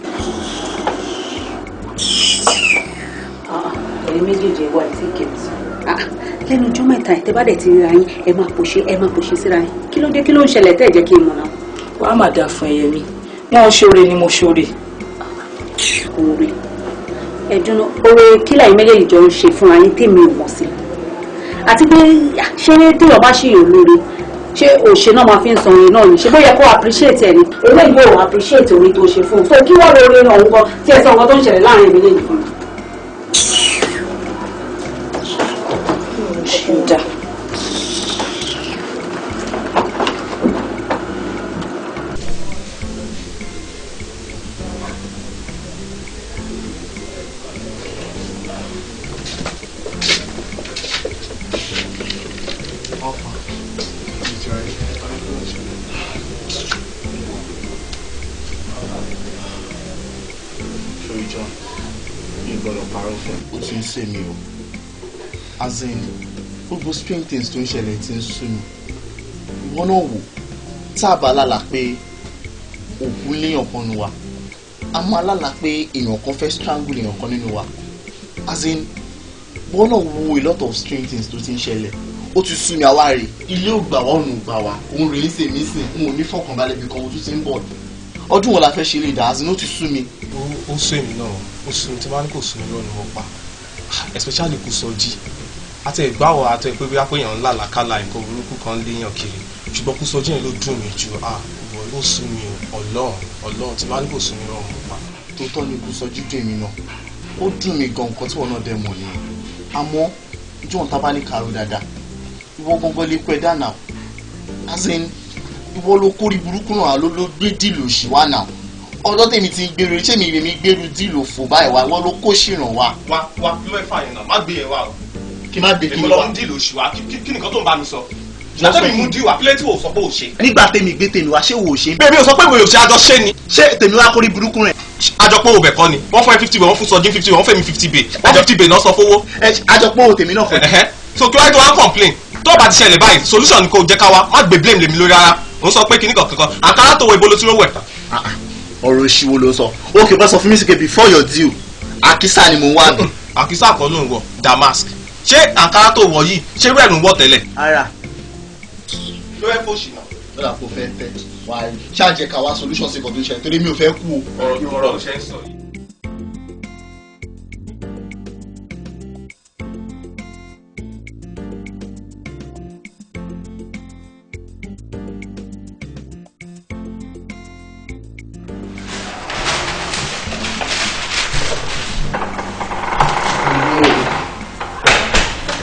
Ẹ̀yin méjèèjì wà tí kìí lẹ́nu ọjọ́ mẹ́ta ẹ̀ tẹ́ bá dẹ̀ ti ríra yín ẹ máa pòṣe ẹ máa pòṣe síra yín kí ló dé kí ló ń ṣẹlẹ̀ tẹ́ ẹ̀ jẹ́ kí n mọ̀ náà. Wàá má dáa fún ẹyẹ mi wọn ṣoore ni mo ṣoore. Oore ẹ̀dùn oore kí lẹ́yìn méjèèjì jọ ń ṣe fúnra yín tèmi ò mọ̀ sí àti pé ṣé téèyàn bá ṣèyàn lóore ṣé òṣè náà máa fi ń san orin náà ni ṣé bóyá kó appreciate ẹ ni eléyìí ò appreciate orin tó ṣe fún un so kí wọ́n lóore ọ̀hún gan tí ẹ sọ nǹkan tó ń ṣẹlẹ̀ láàrin èmi lẹ́yìn fún mi. Dà. Sorry John, mi gbọ́dọ̀ parọ́ fún ẹ. Ó ti ń sé mi o. As in, gbogbo strange things tó ń ṣẹlẹ̀ ti ń sú mi. Ìwọ náà wò, tá a bá lálà pé òkú léèyàn kan nu wa, a máa lálà pé èèyàn kan fẹ́ strangle èèyàn kan nínú wa. As in, ìwọ náà wo a lot of strange things tó ti ń ṣẹlẹ̀. Ó ti sú mi àwa rè, ilé ò gbà wá ọ̀nà ò gbà wá, òun rèé ń sèmí sìn, n ò ní fọkànbalẹ̀ bí kan mo tún ti ń bọ̀. Ọdún wo la fẹ́ ṣe lè dà, as in ó ti sú mi. Ó sú èmi náà, ó sú mi tí wọ́n á ní kò sú mi lọ́nu mo pa, especially kò Sọjí àti ìgbàwọ̀ àti pé bí apẹ̀yàn ńlá làkàlà nǹkan burúkú kan léèyàn kiri ṣùgbọ́n kò Sọjí yẹn ló dùn mí jù. Ah ìwọ ó sú mi o, Ọlọ́run Ọlọ́run tí wọ́n á ní kò sú mi lọ́nu mo pa. Tòótọ́ ni kò Sọjí dùn èmi náà, ó dùn mí gan nǹkan tí wọn náà dẹ̀ mọ̀ nìyẹn. Àmọ́ John tá bá ní kàró dáadáa, ìwọ gangan lè kú ẹ dáná o. As in, ìwọ ló kórè burúkú náà ló ló gbé dìlò sí wa náà. Ọjọ́ tèmi ti ń gbèrú ṣé mi èmi gbèrú dìlò fò báyìí wá, ìwọ ló kó ṣìràn wa. Wá wá kí ló fẹ́ fà yẹn náà, má gbé yẹn wá o. Kí má gbé kí Èmi ni lọ wá. ń dìlò sí wa, kí nìkan tó ń bá mi sọ? Ṣé mi mú dìwà kí ló tí wò sọ pé ò ṣe? Nígbà tèmi gbé tèmi wá, ṣé wò ó ṣe? Bẹ́ẹ̀ mi ò sọ pé ìwé ò ṣe, àjọ ṣe ni. Ṣé tèmi wá kórí burúkú rẹ̀? Àjọpọ̀ òbẹ̀ kọ́ ni, wọ́n fún ẹ 50 bay, wọ́n fún Sọjí 50 bay, wọ́n fẹ́ mi 50 bay, wọ́n 50 bay náà sọ fowó. Àjọpọ̀ òwò tèmi náà kọ́. So kí wáyé tó wá ń complain tó bá ti ṣẹlẹ̀ báyìí, solution ni kò jẹ́ ká wá, má gbé blame lèmi lórí rárá. Òun sọ pé kíní kankan àkàrà tó wọ ibo ló ti rówó ẹ̀. Ọ̀rọ̀ òṣìwò ló sọ. Okay, bá sọ fún mi sí pé before your deal, àkísà ni mò ń wá mi. Àkísà kọ́ ló ń wọ damask. Ṣé àkàrà tó wọ̀ yìí ṣé rẹ̀ ló ń wọ̀ tẹ́lẹ̀? Ara. Ló fẹ́ fòṣì náà. Lọ́dà kò fẹ́ tẹ́ wá rí. Ṣáà jẹ́ ká wá solution sí nǹkan tó ń ṣẹlẹ̀ torí mi ò fẹ́ kú o. Ọ̀rọ̀ ló ṣe ń sọ yìí.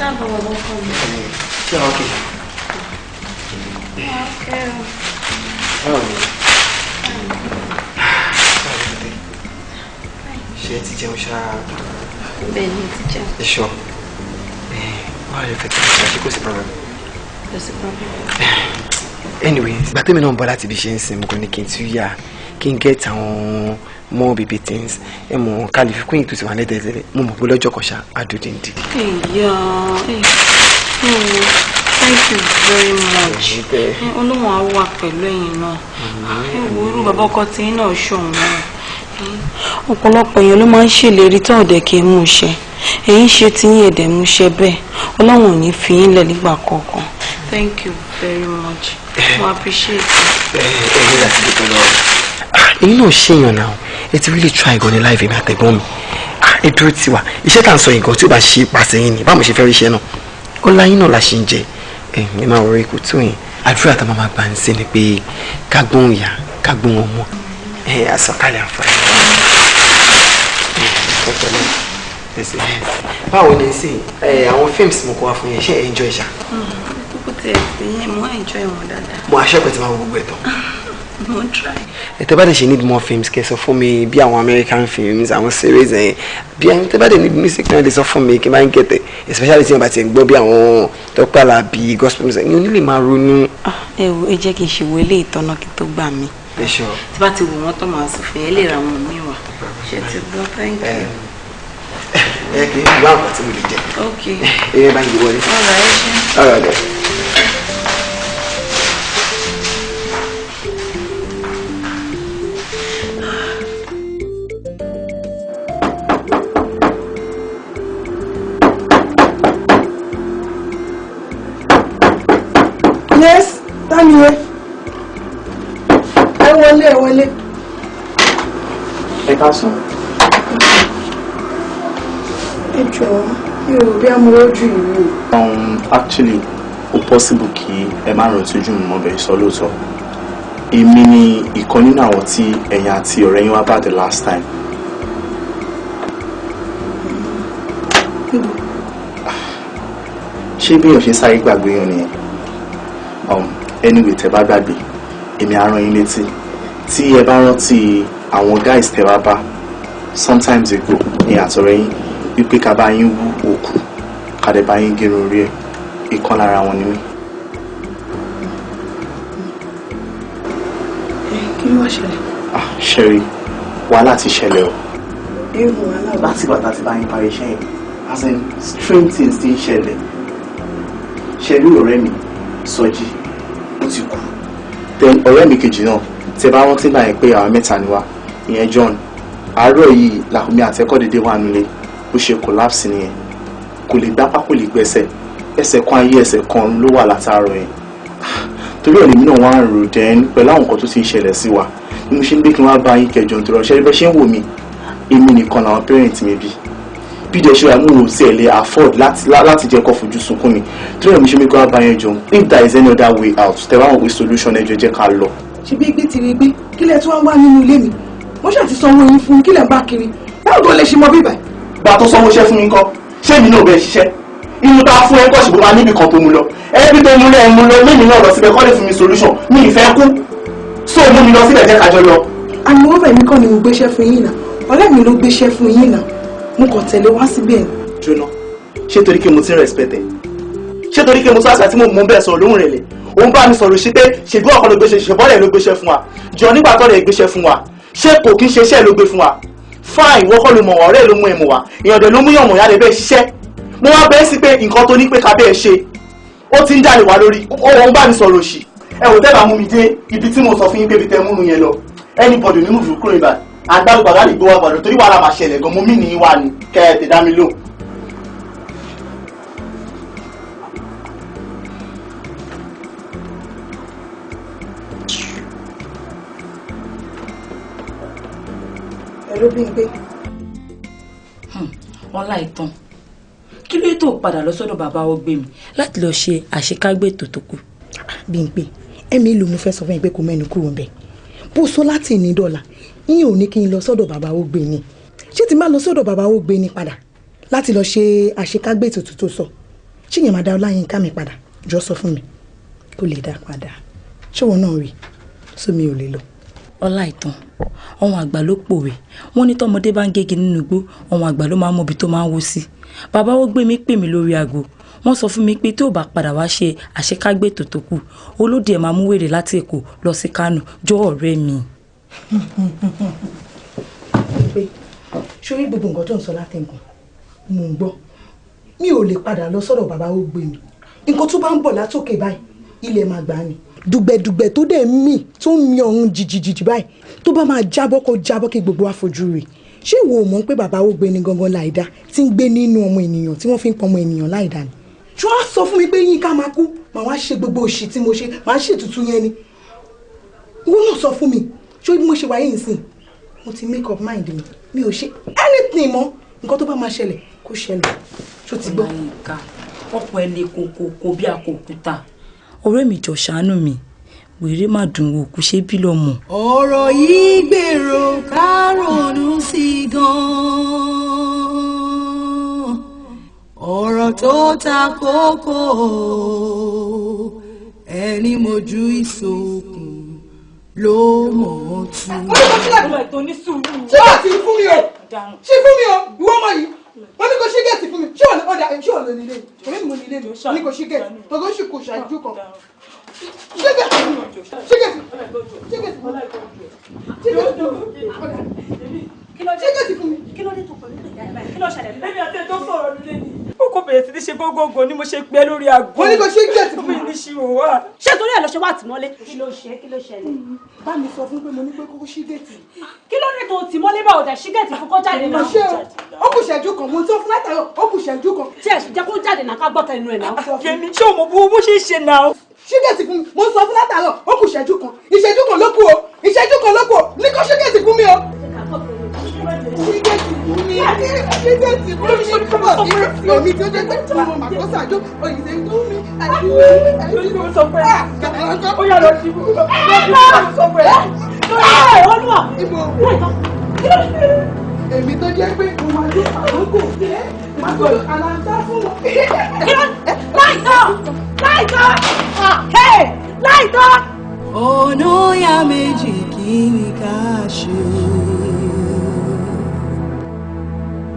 Káàbọ̀ bàbá ọkọ mi. Ṣé wàá okay? Okay. Báwo ni? Ṣé ẹ ti jẹun ṣá? Bẹ́ẹ̀ ni, ti jẹun. Ẹ ṣọ́. Báwo lè fẹ́ kí n ṣe, kò sí problem? Kò sí problem. Anyway, ìgbà tẹ́mi náà ń bọ̀ láti ibi ṣe ń sìn, mo kàn ní kí n tún yà kí n get àwọn more baby things. Ẹ mọ̀ ká lè fi kún ètò ìwà lẹ́tẹ̀ẹ́tẹ̀lẹ̀. Mo mọ̀ pé lọ́jọ́ kan ṣá, adódìndín. Ẹ̀yà ẹ̀, thank you very much. Ọlọ́run á wà pẹ̀lú ẹ̀yin náà. Ẹ wo irú bàbá ọkọ tí yín náà ṣọ̀wọ́n. Ọ̀pọ̀lọpọ̀ èèyàn ló máa ń ṣèlérí tó ọ̀dẹ̀ kì í mú ṣẹ. Ẹ̀yin ṣe tí yín ẹ̀dẹ̀ mú ṣẹ bẹ́ẹ̀. Ọlọ́run ò ní fi yín lẹ̀ nígbà kọ̀ọ̀kan. Thank you very much. Mo appreciate it. Ẹ ẹ ní láti dúpẹ́ lọ́wọ́. Èyí náà ṣèyàn náà, ẹ ti really try gan ní láìpẹ́ mi àtẹ̀gbọ́n mi. Ẹ dúró tì wá. Iṣẹ́ tá à ń sọ yìí gan, tí ó bá ṣe pàṣẹ yín ni, báwo ṣe fẹ́ rí iṣẹ́ náà? Ọlá yín náà la ṣe ń jẹ. Ẹ máa wọrí ikú tó yẹn. Àdúrà tá a máa gbà ń ṣe ni pé ká gbóhùn ìyá, ká gbóhùn ọmọ. Ẹ àsọkalẹ̀ àǹfààní. Báwo ni sí àwọn films mo kó wá fún yẹn, ṣé ẹ enjoy ṣá? Kókó tẹ̀ sí yẹn, mo enjoy wọn dáadáa. Mo aṣọ pẹ̀ tí máa wo gbogbo ẹ̀ tán. Mo ń try. Ẹ tẹ́ bá dẹ̀ ṣe need more films, kẹ́ sọ fún mi, bí àwọn American films, àwọn series ẹ̀, bí àwọn tẹ́ bá dẹ̀ need music náà, lè sọ fún mi kí n máa ń get ẹ̀, especially tí wọ́n bá ti ń gbọ́ bí àwọn Tọ́pẹ́ Àlàbí, gospel music, ní onílé máa ronú. Ẹ wo, ẹ jẹ́ kí n ṣe wo ilé ìtọ́nà kí n tó gbà mí. Ẹ ṣọ. Tí bá ti wò wọ́n tán, màá sọ fún yẹn, lè ra wọn mí wá. Ṣé ti gbọ́? Thank you. Ẹ kì í wá nǹkan tí mo lè jẹ. Ok. Ẹ bá ń gbé wọlé. All right, ẹ ṣé. All right then. Yes, tani ẹ? Ẹ wọlé, ẹ wọlé. Ẹ káàsán. Ẹ jọ̀ọ́, mi ò rò bí amúlójú ìlú. Actually, ó possible kí ẹ má rántí ojú mi mọ́ bẹ́ẹ̀ sọ lóòótọ́. Èmi ni ìkan nínú àwọn tí ẹ̀yin àti ọ̀rẹ́ yín wá bá the last time. Níbo? Ṣé bí èèyàn ṣe sáré gbàgbé yàn nìyẹn? Anyway, tẹ́ bá gbàgbé, èmi á rán yín létí. Tí ẹ bá rántí àwọn guys tẹ́ wá bá sometimes ago ní àtọ̀rẹ́ yín wípé ká bá yín wú òkú, ká dẹ̀ bá yín gérun orí ẹ̀, ìkan lára wọn ni mí. Ẹ kí ló wá ṣẹlẹ̀? Ah, Sherry, wàhálà ti ṣẹlẹ̀ o. Irú wàhálà wo? Láti ìgbà tá a ti bá yín parí iṣẹ́ yẹn, as in, strange things ti ń ṣẹlẹ̀. Ṣe rí ọ̀rẹ́ mi, Sọjí, ó ti kú. Then ọ̀rẹ́ mi kejì náà, tẹ bá rántí náà pé àwọn mẹ́ta ni wá, ìyẹn John. Àárọ̀ yìí làkúnmí àtẹ́kọ́ dédé wà nílé, bó ṣe collapse nìyẹn. Kò lè gbápá, kò lè gbẹ́sẹ̀, ẹsẹ̀ kan ayé, ẹsẹ̀ kan ló wà látàárọ̀ yẹn. Torí ẹ̀ lèmi náà wá ń rò, then pẹ̀lú àwọn nǹkan tó ti ń ṣẹlẹ̀ sí wa ni mo ṣe ń gbé kí wọ́n bá yín kẹjọ, nítorí ọ̀ṣẹ́ bẹ́ẹ̀ ṣe ń wò mí, èmi nìkan làwọn parents mi bí bí dẹ̀ ṣe wà, mú un sí ẹ̀ lè afford láti jẹ́ kó fojú sunkún mi. Torí ẹ̀ mo ṣe ń gbé kí wọ́n bá yín jọ. If there is any other way out, tẹ bá wọn pé solution, ẹ jọ̀ọ́, jẹ́ ká lọ. Ṣe bí gbé ti rí gbé, kí lẹ tún wá wá nínú ilé mi? Wọ́n ṣáà ti sanwó yín fún, kí lẹ ń bá kiri? Báwo tó lè ṣe mọ bíbà? Gba tó sanwó iṣẹ́ fún mi ńkọ́? Ṣé èmi náà bẹ́ẹ̀ ṣiṣẹ́ inú tá a fún ẹ kọ́? Ṣùgbọ́n máa níbi kan tó mú lọ, ẹbí tó mú lọ, ẹ mú lọ, lémi náà lọ síbẹ̀ kọ́ lè fún mi solution. Mi ì fẹ́ kú, so mú mi lọ síbẹ̀, jẹ́ ká jọ lọ. Àmọ́ ọ̀rẹ́ mi kọ́ ni mo gbéṣẹ́ fún yín náà, ọ̀rẹ́ mi ló gbéṣẹ́ fún yín náà, mo kàn tẹ̀lé wá síbẹ̀ ni. Jóná, ṣé torí kí mo ti ń respect ẹ, ṣé torí kí mo tún àṣà tí mo mú bẹ́ẹ̀ sọ̀rọ̀ lóhùn rẹ̀ lẹ̀ òun bá mi sọ̀rọ̀ sí pé ṣèbí ọkọ ló gbéṣẹ́, ṣèbọ́lẹ̀ ló gbéṣẹ́ fún wa? Jọ, nígbà tó rẹ̀ gbéṣẹ́ fún wa, ṣé kò kí ń ṣe iṣẹ́ ló gbé fún wa? Fine, ìwọ kọ́ ló mọ̀ wá, ọ̀rẹ́ ló mú ẹ mọ̀ wá, èèyàn dẹ̀ ló mú yàn mọ̀ yá lè bẹ́ẹ̀ ṣiṣẹ́. Mo wá bẹ́ẹ̀ sí pé nǹkan tó ní pé ká bẹ́ẹ̀ ṣe, ó ti ń dàlè wá lórí, òun bá mi sọ̀rọ̀ òṣì. Ẹ wò, tẹ́ bá mú mi dé ibi tí mo sọ fún yín pé ibi tẹ́ múnu yẹn lọ, anybody ní mùfú kúrò níbà àgbàgbà láti gbé wá gbàdọ̀, torí wàhálà máa ṣẹlẹ̀ gan. Mo mí ní wá ni kẹ́ ẹ tẹ̀ dá mi lóhùn. Ẹ ló bí n pé. Ọlá ìtàn, kí ló tó padà lọ sọ́dọ̀ bàbá ọgbẹ́ mi láti lọ ṣe àṣekágbé ètò tó kù? Bímpé, ẹ̀mí ìlú mo fẹ́ sọ fún yín pé kò mẹ́nu kúrò ńbẹ̀. Bó sọ láti ní dọ́là yín, ò ní kí n lọ sọ́dọ̀ bàbá ó gbé ni. Ṣé tí n bá lọ sọ́dọ̀ bàbá ó gbé ni padà láti lọ ṣe àṣekágbé ètùtù tó sọ, Ṣé yẹn máa dá Ọláyínká mi padà? Jọ sọ fún mi. Kó lè dá padà. Ṣé wọn náà rí? Sọ mi ò lè lọ. Ọláìtàn, àwọn àgbà ló pòwe. Wọ́n ní tọmọdé bá ń gégi nínú igbó, àwọn àgbà ló máa ń mọbi tó máa ń wó sí. Bàbá ó gbé mi pè mí lórí aago. Wọ́n sọ fún mi pé tí ò bá padà wá ṣe àṣekágbé ètò tó kù, olódì ẹ̀ máa mú wèrè láti Èkó lọ sí Kánò. Jọ ọ̀rẹ́ mi. Pé sórí gbogbo nǹkan tó ń sọ látẹ̀kùn mò ń gbọ́. Mi ò lè padà lọ sọ́dọ̀ bàbá ó gbé mi. Nǹkan tó bá ń bọ̀ látòkè báyìí, ilẹ̀ máa gbà á ni. Dùgbẹ̀dùgbẹ̀ tó dẹ̀ mì tó ń mi ọ̀run jìjìjìjì báyìí tó bá máa jábọ́ kó jábọ́ kí gbogbo wa fojú rẹ̀. Ṣé ìwọ ò mọ̀ pé bàbá ó gbé ni gangan láìda tí ń gbé nínú ọmọ ènìyàn tí wọ́n fi ń pọn ọmọ ènìyàn láìda ni? Ṣé wọ́n á sọ fún mi pé Yínká máa kú, màá wá ṣe gbogbo òṣì tí mo ṣe, màá ṣètùtù yẹn ni? Ìwọ náà sọ fún mi. Ṣé bí mo ṣe wáyé nsìn, mo ti make up mind mi, mi ò ṣe anything mọ́. Nǹkan tó bá máa ṣẹlẹ̀ kó ṣẹlẹ̀. Ṣó ti gbọ́? Ọláyínká, ọkọ̀ ẹ lè kókókó bí àkókúta. Ọ̀rẹ́ mi jọ ṣàánú mi, wèrè má dùn wò kó ṣe bí lọ́mọ. Ọ̀rọ̀ yìí gbèrò ká ronú sí gan-an. Ọ̀rọ̀ tó ta kókó, ẹni mojú ìsokùn ló mọ̀ ọ́ tú. Ṣé gẹ̀ẹ́tì fún mi o? Ṣé fún mi o? Ìwọ ọmọ yìí. Wọ́n ní kò ṣí gẹ̀ẹ́tì fún mi. Ṣé ọ̀nà ọ̀dà ṣé ọ̀nà nílé mi? Èmi mo nílé mi. Wọ́n ní kò ṣí gẹ̀ẹ́tì. Tọ́gọ́ sì kò ṣáájú kan. Ṣé gẹ̀ẹ́tì fún mi? Ṣé gẹ̀ẹ́tì? Ṣé gẹ̀ẹ́tì fún mi? Ṣé gẹ̀ẹ́tì fún mi? Ṣé gẹ̀ẹ́tì fún mi? Kí ló dé tó pẹ̀lú ìyá ẹ̀ báyìí? Kí ló ṣẹlẹ̀? Èmi àti ẹ̀ tó sọ̀rọ̀ nílé ni. Ó kò bẹ̀rẹ̀ sí ní ṣe gógógó ni mo ṣe pẹ́ lórí aago. Wọ́n ní kò ṣí gẹ̀ẹ́tì fún mi. Mi ní ṣe òwò. Ṣé torí ẹ̀ lọ ṣe wá tìmọ́lé? Kí ló ṣe? Kí ló ṣẹlẹ̀? Bá mi sọ fún pé mo ní pé kókó ṣí gẹ̀ẹ́tì. Kí ló dé tó tìmọ́lé bá ọ̀dà ṣí gẹ̀ẹ́tì fún kó jáde náà? Ṣé o? Ó kù ṣẹ́jú kan, mo tó fún látàárọ̀, ó kù ṣẹ́jú kan. Tí ẹ̀ jẹ́ kó jáde náà ká gbọ́ tẹnu ẹ̀ náà. Yẹmi, ṣé o mọ̀ bó ṣe ń ṣe náà? Ṣí gẹ̀ẹ́tì fún mi, mo sọ fún látàárọ̀, ó kù ṣẹ́jú kan. Ìṣẹ́jú kan ló kù o, ìṣẹ́jú kan ló kù o, ní kó ṣí gẹ̀ẹ́tì fún mi o. Ṣí gẹ̀ẹ́tì fún mi, ṣí gẹ̀ẹ́tì fún mi, èmi tí ó jẹ́ pé mo mà kó sàjó, òyìnbó tó mi, àti sọ fún ẹ. Ó yà lọ sí ibùdó. Sọ fún ẹ. Olúwa! Ibo èmi tó jẹ́ pé mo máa dún àkókò máa tó àlàntà fún wọn. Láìtọ́! Láìtọ́! Láìtọ́! Ọ̀nà ya méjì kí ni ká ṣe?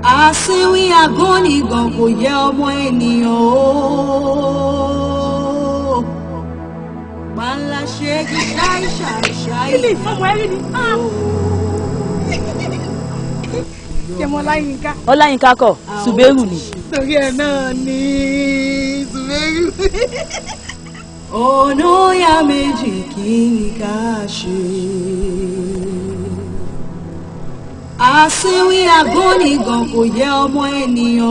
Àsìnwín agúnnigan kò yẹ ọmọ ènìyàn o. Pàǹlà ṣe kí ṣáì ṣáì ṣáì. Ilé ìfọ̀mọ̀ ẹ̀rí ni. Jẹ́mọ́ Ọláyínká. Ọláyínká kọ́, Ṣùbẹ́rù ni. Torí ẹ̀ náà ni Ṣùbẹ́rù. Ọ̀nà ya méjì kí ni ká ṣe? Àsìnwín agúnnigan kò yẹ ọmọ ènìyàn o.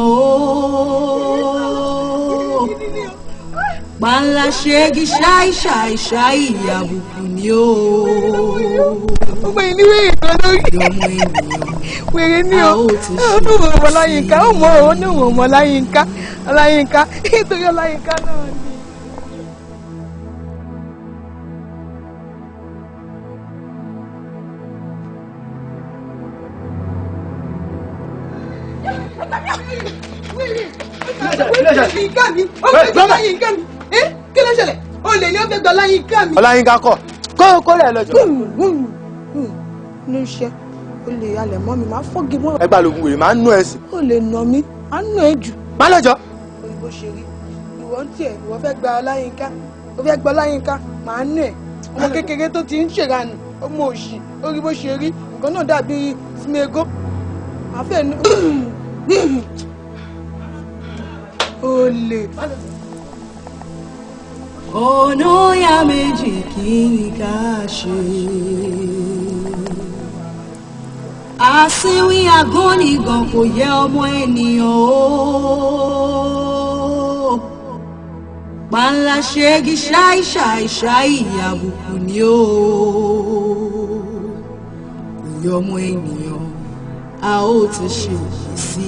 Pàǹlà ṣe kí ṣáì ṣáì ṣáì àbùkù ni o. Gbogbo yìí ní wèrè kan lórí. Ọmọ ènìyàn Wèrè ní o. a ó ti ṣe Ó ní òun ọmọ Ọláyínká, ó mọ òun ní òun ọmọ Ọláyínká. Ọláyínká, nítorí Ọláyínká náà ni. Ọláyínká mi, ó fẹ́ gba Ọláyínká mi. Kí ló ṣẹlẹ̀? Olè ni ó fẹ́ gba Ọláyínká mi. Ọláyínká kọ́ kó kó rẹ̀ lọ́jọ́. Ní iṣẹ́, o lè halẹ̀ mọ́ mi, máa fọ́gi mọ́. Ẹ gbà lóògùn wèrè máa ń nú ẹ sí. O lè nà mí, á nù ẹ jù. Má lọ́jọ́. Òyìnbó ṣe rí, ìwọ ń tiẹ̀, ìwọ fẹ́ gba Ọláyínká, o fẹ́ gba Ọláyínká, màá nù ẹ̀. Ọmọ kékeré tó ti ń ṣèranù, ọmọ òṣì, orí bó ṣe rí, nǹkan náà dàbí smego. Màá fẹ́ nu. Olè. Ọ̀nà ya méjì kí ni ká ṣe? Àsìnwín agúnnigan kò yẹ ọmọ ènìyàn o. Pàǹlà ṣe kí ṣáì ṣáì ṣáì àbùkù ni o. Kò yẹ ọmọ ènìyàn, a ó ti ṣe èyí sí.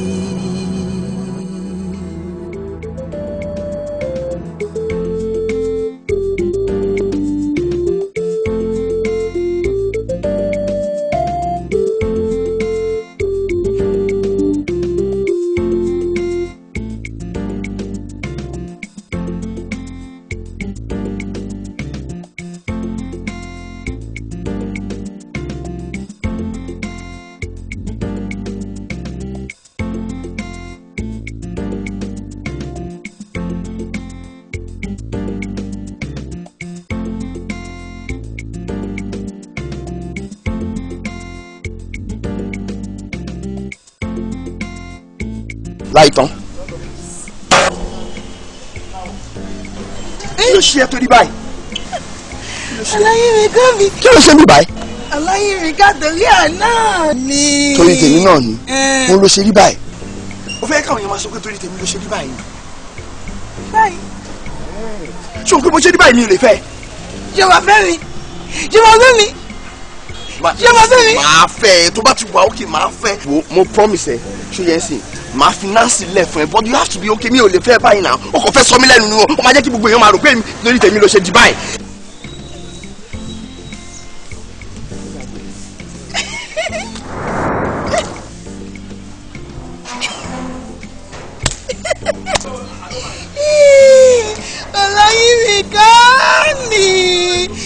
Láìtàn. Kí ló ṣe ẹ́ torí báyìí? Aláyé mi kọ́ mi. Kí ló ṣe mí báyìí? Aláyé mi ká torí ẹ̀ náà ni. Torí tèmi náà ni. Mo ló ṣe rí báyìí. O fẹ́ káwọn èèyàn máa sọ pé torí tèmi ló ṣe rí báyìí. Báyìí. Ṣé o pé mo ṣe rí báyìí mi ò lè fẹ́? Ṣé wàá fẹ́ mi? Ṣé wàá fẹ́ mi? Ṣé wàá fẹ́ mi? Màá fẹ́ ẹ, tó bá ti wà ókè màá fẹ́. Wo, mo promise ẹ, ṣó yẹn sìn, màá fi Nancy lẹ̀ fún ẹ, but you have to be okay, mi ò lè fẹ́ báyìí náà. O kò fẹ́ sọ mí lẹ́nu ni o, o máa jẹ́ kí gbogbo èèyàn máa rò pé lórí tèmi ló ṣe di báyìí. Ọláyínmi kan ni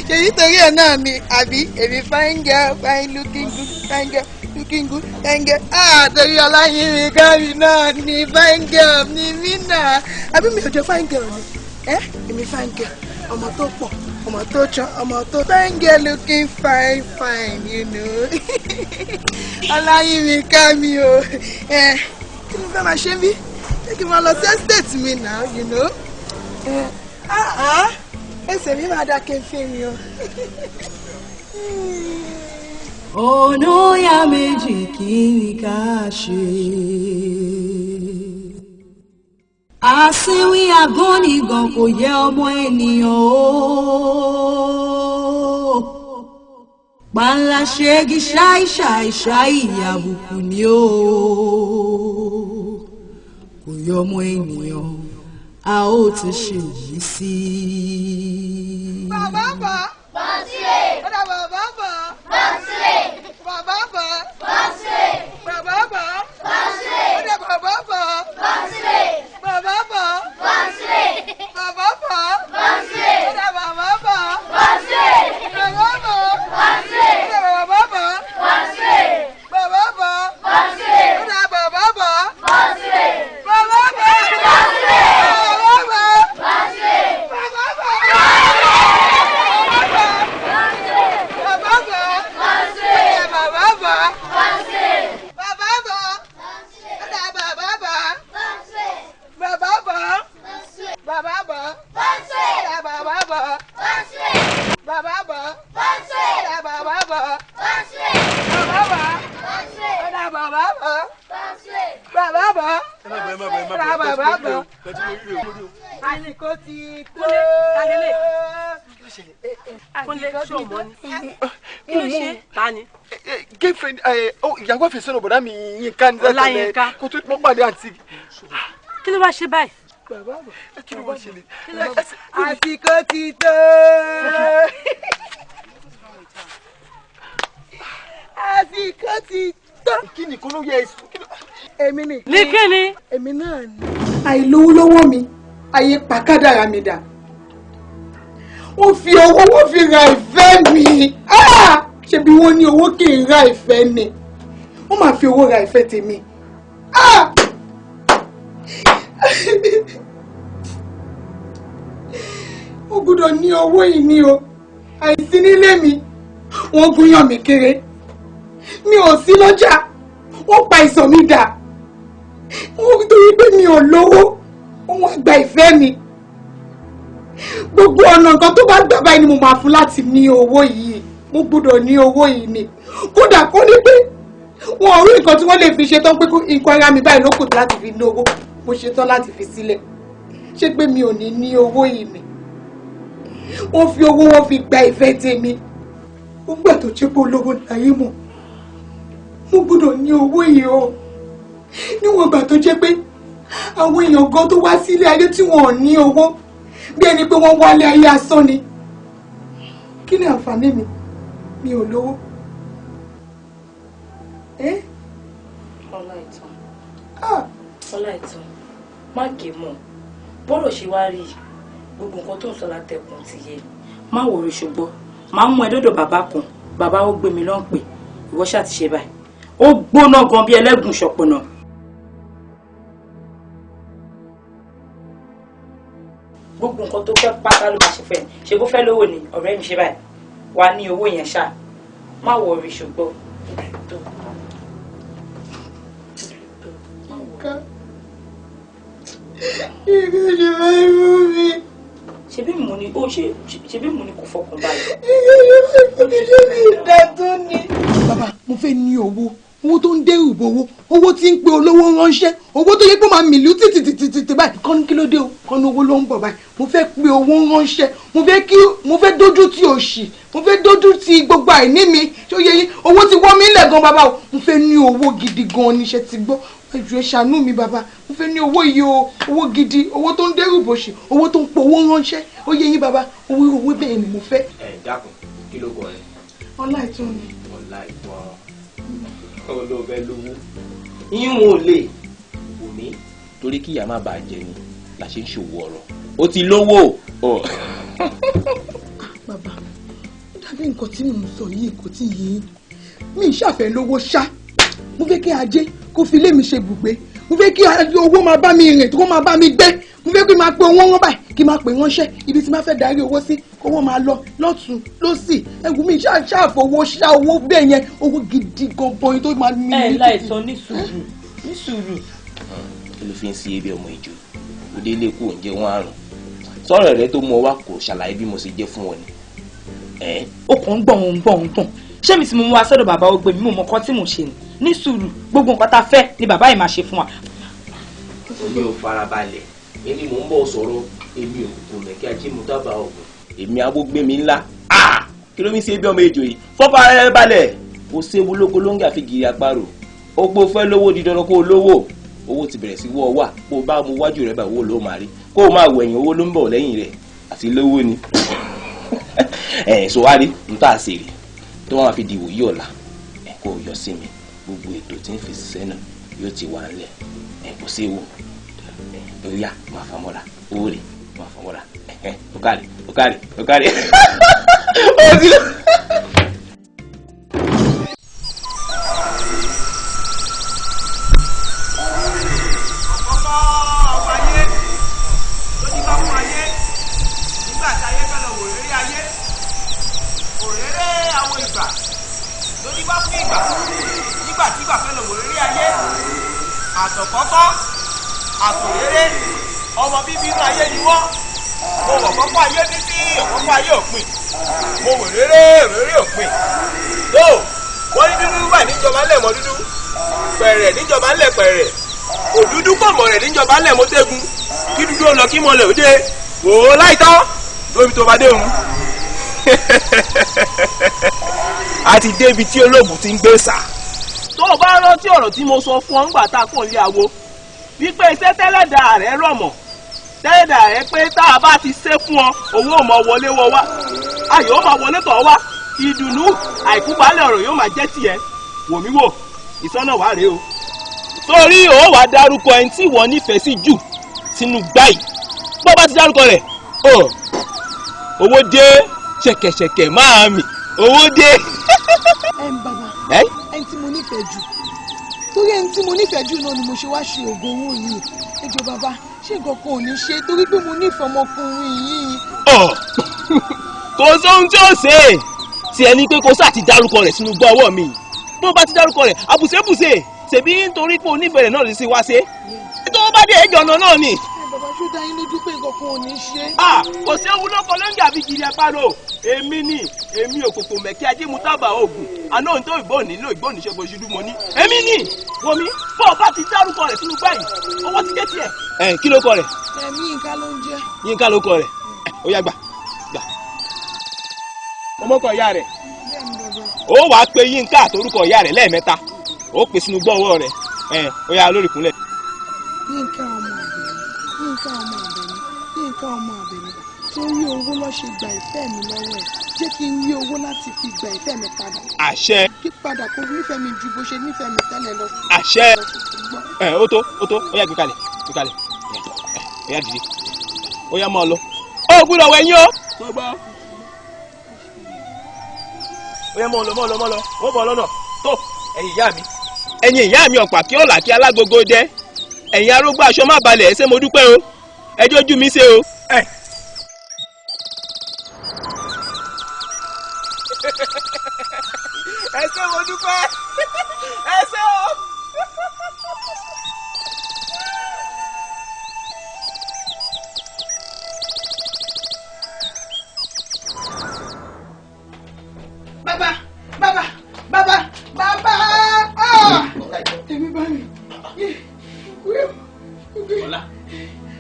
ṣèyí torí ẹ̀ náà ni àbí èmi fine girl, fine looking good, fine girl looking good, fine girl. Ah, torí Ọláyínmi kan mi náà ni fine girl ni mí náà. Àbí mi ò jẹ́ fine girl ni? Ẹ́ èmi fine girl, ọmọ tó pọ̀, ọmọ tó chan, ọmọ tó fine girl looking fine fine, you know. Ọláyínmi kan mi o. Ẹ kí ni fẹ́ máa ṣe ń bí? Ṣé kí n máa lọ sí estate mi náà, you know? Ẹsẹ̀ mi máa dá kéfé mi o. Ọ̀nà ya méjì kí ni ká ṣe? Àsìnwín agánnigan kò yẹ ọmọ ènìyàn o. Pàǹlà ṣégi ṣáìṣàìṣàì àbùkù ni o. Kò yẹ ọmọ ènìyàn, a ó ti ṣe yìí sí. Bàbá bọ̀. Bọ́sílẹ̀. Ọ̀dà bàbá bọ̀. Bọ́sílẹ̀. Bàbá bọ̀. Bọ́sílẹ̀. Bàbá bọ̀. Bọ́sílẹ̀. Ọ̀dà bàbá bọ̀. Bọ́sílẹ̀. Bàbá bọ̀. Bọ́sílẹ̀. Bàbá bọ̀. Bọ́sílẹ̀. Ọ̀dà bàbá bọ̀. Bọ́sílẹ̀. Bàbá bọ̀. Bọ́sílẹ̀. Ọ̀dà bàbá bọ̀. Bọ́sílẹ̀. Bàbá bọ̀. Bọ́sílẹ̀. Ọ̀dà bàbá bọ̀. Bọ́sílẹ̀. Bàbá bọ̀. Bọ́sílẹ̀. Bàbá bọ̀. Bọ́sílẹ̀. Bàbá bọ̀. Bàbá bọ̀. Bọ́sílẹ̀. Ọ̀dà bàbá bọ̀. Bọ́sílẹ̀. Bàbá bọ̀. Ọ̀dà bàbá bọ̀. Bàbá bọ̀. Bàbá bọ̀. Ọ̀dà bàbá bọ̀. Bàbá bọ̀. Ọ̀dà bàbá bọ̀. Bàbá bọ̀. Ọ̀dà bàbá bọ̀. Bàbá bọ̀. Ọ̀dà bàbá bọ̀. Àsìkò ti tó. Kúnlé ṣó mọ́ ni? Kí ló ṣe? Ta ni? Girlfriend ìyàwó àfẹ́sọ́nà bọ̀dá mi Yínká ní sẹ́tẹ̀lẹ̀ kó tó mọ́ pàdé àǹtí. Kí ló wá ṣe báyìí? Kí ló wá ṣẹlẹ̀? Àsìkò ti tó. Àsìkò ti tó. Kí ni kó ló yẹ èso? Èmi ni. Ní kí ni? Èmi náà ni. Àìlówó lọ́wọ́ mi, ayé pa kádàrá mi dà. Wọ́n fi owó wọ́n fi ra ìfẹ́ mi. Ṣebí wọ́n ní owó kì í ra ìfẹ́ ni. Wọ́n máa fi owó ra ìfẹ́ tèmi. Ó gbọ́dọ̀ ní owó yìí ni o. Àìsí nílé mi, wọ́n gúnyàn mi kéré. Mi ò sí lọ́jà, wọ́n pa ìsọ̀ mi dà. Wọ́n torí pé mi ò lówó, wọ́n gba ìfẹ́ mi. Gbogbo ọ̀nà nǹkan tó bá gbà báyìí ni mo máa fún láti ní owó yìí. Mo gbọ́dọ̀ ní owó yìí ni. Kódà kó ní pé wọn ò rí nǹkan tí wọ́n lè fi ṣe tán pé nǹkan ara mi báyìí ló kù láti fi ní owó. Mo ṣetán láti fi sílẹ̀. Ṣé pé mi ò ní ní owó yìí ni? Wọ́n fi owó wọn fi gba ìfẹ́ tèmi. Ó gbà tó jẹ́ pé olówó láyé mọ̀. Mo gbọ́dọ̀ ní owó yìí o. Níwọ̀n ìgbà tó jẹ́ pé àwọn èèyàn gan tó wá sílé ayé tí wọn ò ní owó bí ẹni pé wọ́n wálé ayé asán ni. Kí ni àǹfààní mi? Mi ò lówó. Ọláìtàn. Ọláìtàn, má gé mọ́. Bọ́rọ̀ ṣe wá rí gbogbo nǹkan tó ń sọ látẹ̀kùn ti yé. Má wòrò ṣùgbọ́n, màá mú ẹ dọ́dọ̀ bàbá kan, bàbá ó gbé mi lọ́n pè, ìwọ ṣáà ti ṣe báyìí. Ó gbóná gan bí ẹlẹ́gùn ṣọ̀pọ̀nà. Gbogbo nǹkan tó fẹ́ pátá ló máa ṣe fẹ́. Ṣé bó fẹ́ lówó ni ọ̀rẹ́ mi ṣe báyìí? Wàá ní owó yẹn ṣá. Má wòrò ṣùgbọ́n. Nǹkan. Ìgbésẹ̀ máa ń mú mi. Ṣebí mo ní ó ṣe, ṣebí mo ní kò fọkàn balẹ̀. Ìgbésẹ̀ máa ń mú mi, ṣé mi ìdá tó ní. Bàbá, mo fẹ́ ní owó, owó tó ń dẹ́rù bowó, owó tí ń pe olówó ránṣẹ́, owó tó yẹ kó máa mìlú tìtìtìtì báyìí. Kọ́ni kí ló dé o, kọ́ni owó ló ń bọ̀ báyìí. Mo fẹ́ pe owó ránṣẹ́, mo fẹ́ kí, mo fẹ́ dójú ti òṣì, mo fẹ́ dójú ti gbogbo àìní mi. Ṣé ó yẹ yín? Owó ti wọ́ mi lẹ̀ gan bàbá o. Mo fẹ́ ní owó gidi gan níṣẹ́ ti gbọ́. Ẹ jọ̀ọ́ ẹ ṣàánú mi bàbá, mo fẹ́ ní owó yìí o, owó gidi, owó tó ń dẹ́rù bòṣì, owó tó ń pe owó ránṣẹ́. Ó yẹ yín bàbá, owó owó bẹ́ẹ̀ ni mo fẹ́. Ẹ dákun, kí ló kọ rẹ? Ọlá ìtàn ni. Ọlá ìtàn olóòfẹ lówó ìwọ̀n ò lè wò mí torí kíyà má bàa jẹ ni la ṣe ń ṣòwò ọ̀rọ̀. Ó ti lówó o. Bàbá, ó dàbí nǹkan tí mò ń sọ yìí kò tí ì yé yín. Mi ṣàfẹ́ lówó ṣá. Mo fẹ́ kí ajé kó fi ilé mi ṣe bùgbé. Mo fẹ́ kí owó máa bá mi rìn, kó máa bá mi gbé. Mo fẹ́ kí n máa pe owó wọn báyìí, kí n máa pè ránṣẹ́. Ibi tí n bá fẹ́ darí owó sí, kówó máa lọ lọ́tùn lósì. Ẹ̀wù mi ṣàfowó ṣá owó bẹ́ẹ̀ yẹn, owó gidi gan-an tó máa mi. Ẹ láìsọ ní sùúrù, ní sùúrù. Kí ló fi ń sí ebi ọmọ ìjọ? Òde ilé kú oúnjẹ wọn àrùn. Sọ̀rọ̀ rẹ tó mú ọ wá kò ṣàlàyé bí mo ṣe jẹ́ fún ọ ni. Ó kàn ń gbọ̀n ń gbọ̀n ń gbọ̀n. Ṣé mi tí mo mú wa sọ́dọ̀ bàbá ó gbé mi, mo mọ nǹkan tí mò ń ṣe ni. Ní sùúrù, gbogbo nǹkan tá a fẹ́ ni bàbá yìí máa ṣe fún wa. Èmi ò farabalẹ̀, èmi mò ń bọ̀ sọ̀rọ̀, èmi ò kò mẹ̀kí ajé mu dábàá ọ̀gùn. Èmi awógbémi ńlá. Kí ló ń ṣe bí ọmọ ejò yìí? Fọ́fà ẹ balẹ̀. Kò séwu lóko ló ń gà fi gìrì àparò. Ó gbó fẹ́ lówó di dandan kó o lówó. Owó ti bẹ̀rẹ̀ sí wọ́ wà. Bó o bá mu wájú rẹ̀ bá owó ló máa rí. Kó o máa wẹ̀yìn owó ló ń bọ̀ lẹ́yìn rẹ̀. Àti lówó ni. Ẹ̀ sọ wá rí, n tá a ṣe rè. Tó wọ́n máa fi di ìwòyí ọ̀la. Ẹ̀ kó o yọ sí mi. Gbogbo ètò tí ń fi ṣiṣẹ́ náà yóò ti wà ńlẹ̀. Ẹ̀ kò séwu. Ẹ̀ ó yá, máa fà mọ́ra. Owó rè, máa fà mọ́ra. Ẹ̀ ó kárí, ó kárí, ó kárí. Ó ti lọ. Àtọ̀kọ́kọ́ àtòréré ọmọ bíbí inú ayé ni wọ́n. Mo wọ̀ kọ́kọ́ ayé títí ọ̀kọ́kọ́ ayé òpin. Mo wò réré réré òpin. Tó wọ́n ní dúdú báyìí níjọba ńlẹ̀ mọ́ dúdú, pẹ̀rẹ̀ níjọba ńlẹ̀ pẹ̀rẹ̀, òdúdú kò mọ̀ rẹ̀ níjọba ńlẹ̀ mọ́ tẹ́gun. Kí dúdú ó lọ kí mọ̀lẹ̀ ó dé. Wò ó láìtọ́ lóbi tó bá dé òun. A ti débi tí olóògùn ti ń gbé sà. Tó o bá rántí ọ̀rọ̀ tí mo sọ fún ọ ńgbà tá a kò lé awo, wípé iṣẹ́ tẹ́lẹ̀dà rẹ rọ̀ mọ́, tẹ́lẹ̀dà rẹ pé tá a bá ti ṣe fún ọ, owó ò mọ wọlé wọ wá, ayọ̀ ó máa wọlé tọ̀ wá, ìdùnnú àìkú baálẹ̀ ọ̀rọ̀ yóò máa jẹ́ tiẹ̀. Wò mí wò, ìsọ́nà wà rèé o. Torí o wàá dárúkọ ẹni tí ìwọ nífẹ̀ẹ́ sí jù sínú gbáyìí. Bó bá ti dárúkọ rẹ̀, o owó dé, ṣẹ̀kẹ̀ṣẹ̀kẹ̀ máa mì, owó dé. Ẹ ń bàbá, ẹni tí mo nífẹ̀ẹ́ jù, torí ẹni tí mo nífẹ̀ẹ́ jù náà ni mo ṣe wá ṣe oògùn owó yìí. Ẹ jọ̀ọ́ bàbá, ṣé nǹkan kan ò ní ṣe torí pé mo nífẹ̀ẹ́ ọmọkùnrin yìí? Kò sóhun tí ó ṣe é tí ẹni pé kò sáà ti dárúkọ rẹ̀ sínú gbọ́ ọwọ́ mi. Bó bá ti dárúkọ rẹ̀, àbùṣebùṣe, ṣèbí nítorí pé onífẹ̀ẹ́ rẹ̀ náà lè ṣe wá ṣe. Tó bá dé ẹjọ́ ọ̀nà náà ni. Bàbá, ṣó dá yín lójú pé nǹkan kan ò ní ṣe? Kò séwu lóko ló ń jà bí kiri apárò. Èmi ni èmi òkòkò mẹ̀kí ajé mu tábà oògùn. Àná ohun tó ìbò nílò ìbò níṣẹ́ bó ṣe dúmọ ní. Èmi ni wòmí bó o bá ti dárúkọ rẹ̀ sínú báyìí, owó ti dé tiẹ̀. Ẹ kí ló kọ rẹ̀? Ẹ̀mí Yínká ló ń jẹ́. Yínká ló kọ rẹ̀. Ó yá gbà gbà. Ọmọkọ ìyá rẹ̀. Ó wàá pe Yínká àtorúkọ ìyá rẹ̀ lẹ́ẹ̀mẹ́ta. Ó pè sínú gbọ́ ọwọ́ rẹ̀. Ó yá lórí ìkúnlẹ̀. Yínká ọmọ Àbẹ̀ní, Yínká ọmọ Àbẹ̀ní, Yínká ọmọ Àbẹ̀ní, torí owó ló ṣe gba ìfẹ́ mi lọ́wọ́ ẹ̀. Jẹ́ kí n rí owó láti fi gba ìfẹ́ mi padà. Àṣẹ. Kí padà kó nífẹ̀ẹ́ mi ju bó ṣe nífẹ̀ẹ́ mi tẹ́lẹ̀ lọ. Àṣẹ. Ẹ ó tó, ó tó, ó yá gbé kalẹ̀, gbé kalẹ̀. Ó yá dìde. Ó yá máa lọ. Ó gbúdọ̀ wẹ̀ yín o. Tó gbọ́. Ó yá máa lọ, máa lọ, máa lọ. Wọ́n bọ̀ lọ́nà. Tó ẹ̀yin ìyá mi. Ẹ̀yin ìyá mi ọ̀pá kí ọ̀là kí alágogo jẹ́. Ẹ̀yin arógbó aṣọ má balẹ̀, ẹ ṣé mo dúpẹ́ o. Ẹ jójú mi ṣe o. Ẹ ṣé mo dúpẹ́, ẹ ṣé o.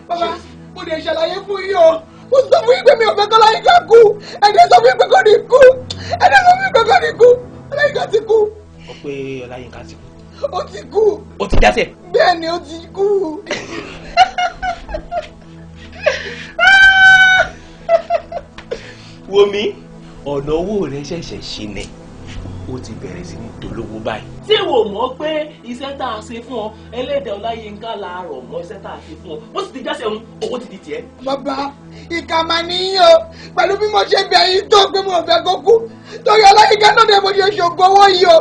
Bàbá, mo lè ṣàlàyé fún yín o. Mo sọ fún yín pé mi ò fẹ́ kọ́ Ọláyínká kú. Ẹ̀dẹ̀ sọ fún yín pé kò ní kú. Ẹ̀dẹ̀ sọ fún yín pé kò ní kú. Ọláyínká ti kú. Ó pé Ọláyínká ti kú. Ó ti kú. Ó ti jásẹ̀. Bẹ́ẹ̀ ni ó ti kú. Wo mi, ọ̀nà owó rẹ ṣẹ̀ṣẹ̀ ṣí ni, ó ti bẹ̀rẹ̀ sí ní dolówó báyìí. Ṣé wo mọ̀ pé iṣẹ́ tá a ṣe fún ọ, ẹlẹ́dẹ̀ Ọláyínká la rọ̀ mọ́ iṣẹ́ tá a ṣe fún ọ, ó sì ti jásẹ̀ ń, owó ti di tiẹ̀. Bàbá, ìkà mà níyìn o. Pẹ̀lú bí mo ṣe bẹ̀ yín tó pé mo fẹ́ kó kú. Torí Ọláyínká náà dé mo ṣe ṣògo owó yìí o.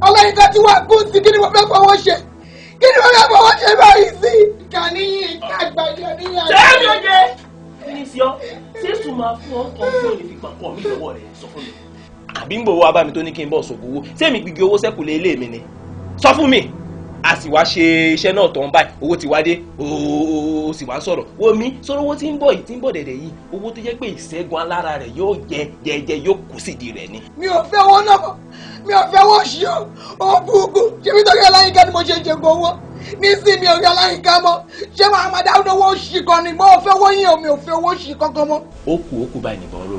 Ọláyínká tí wàá kú sí, kí ni mo fẹ́ fọwọ́ ṣe? Kí ni mo fẹ́ fọwọ́ ṣe báyìí sí? Ìkà níyìn, ìkà àgbàjọ níyìn. Ṣé mi ò jẹ? Kí ni sí ọ? Ṣé sùn máa fún ọ kan tí ò ní fi gbà kọ́ mi lọ́wọ́ rẹ̀? Sọ fún mi. Àbí ń gbowó abá mi tó ní kí n bọ̀ sògùn owó, ṣé mi gbígbé owó sẹ́kù lé ilé mi ni? Sọ fún mi. A sì wá ṣe iṣẹ́ náà tán báyìí, owó ti wá dé, o sì wá ń sọ̀rọ̀. Wo mi, sọ̀rọ̀ owó tí ń bọ̀ yìí, tí ń bọ̀ dẹ̀dẹ̀ yìí, owó tó jẹ́ pé ìṣẹ́gun alára rẹ̀ yóò jẹ jẹjẹ, yóò kú sídìí rẹ̀ ni. Mi ò fẹ́ owó náà mọ́, mi ò fẹ́ owó ṣí o, owó burúkú. Ṣé nítorí Ọláyínká ni mo ṣe ṣègùn owó? Nísìnyí mi ò rí Ọláyínká mọ́, ṣé màá máa dáwọ́ owó ṣì kan ni? Mo ò fẹ́ owó yín o, mi ò fẹ́ owó ṣì kankan mọ́. Ó kù, ó kù báyìí nìbọn rò.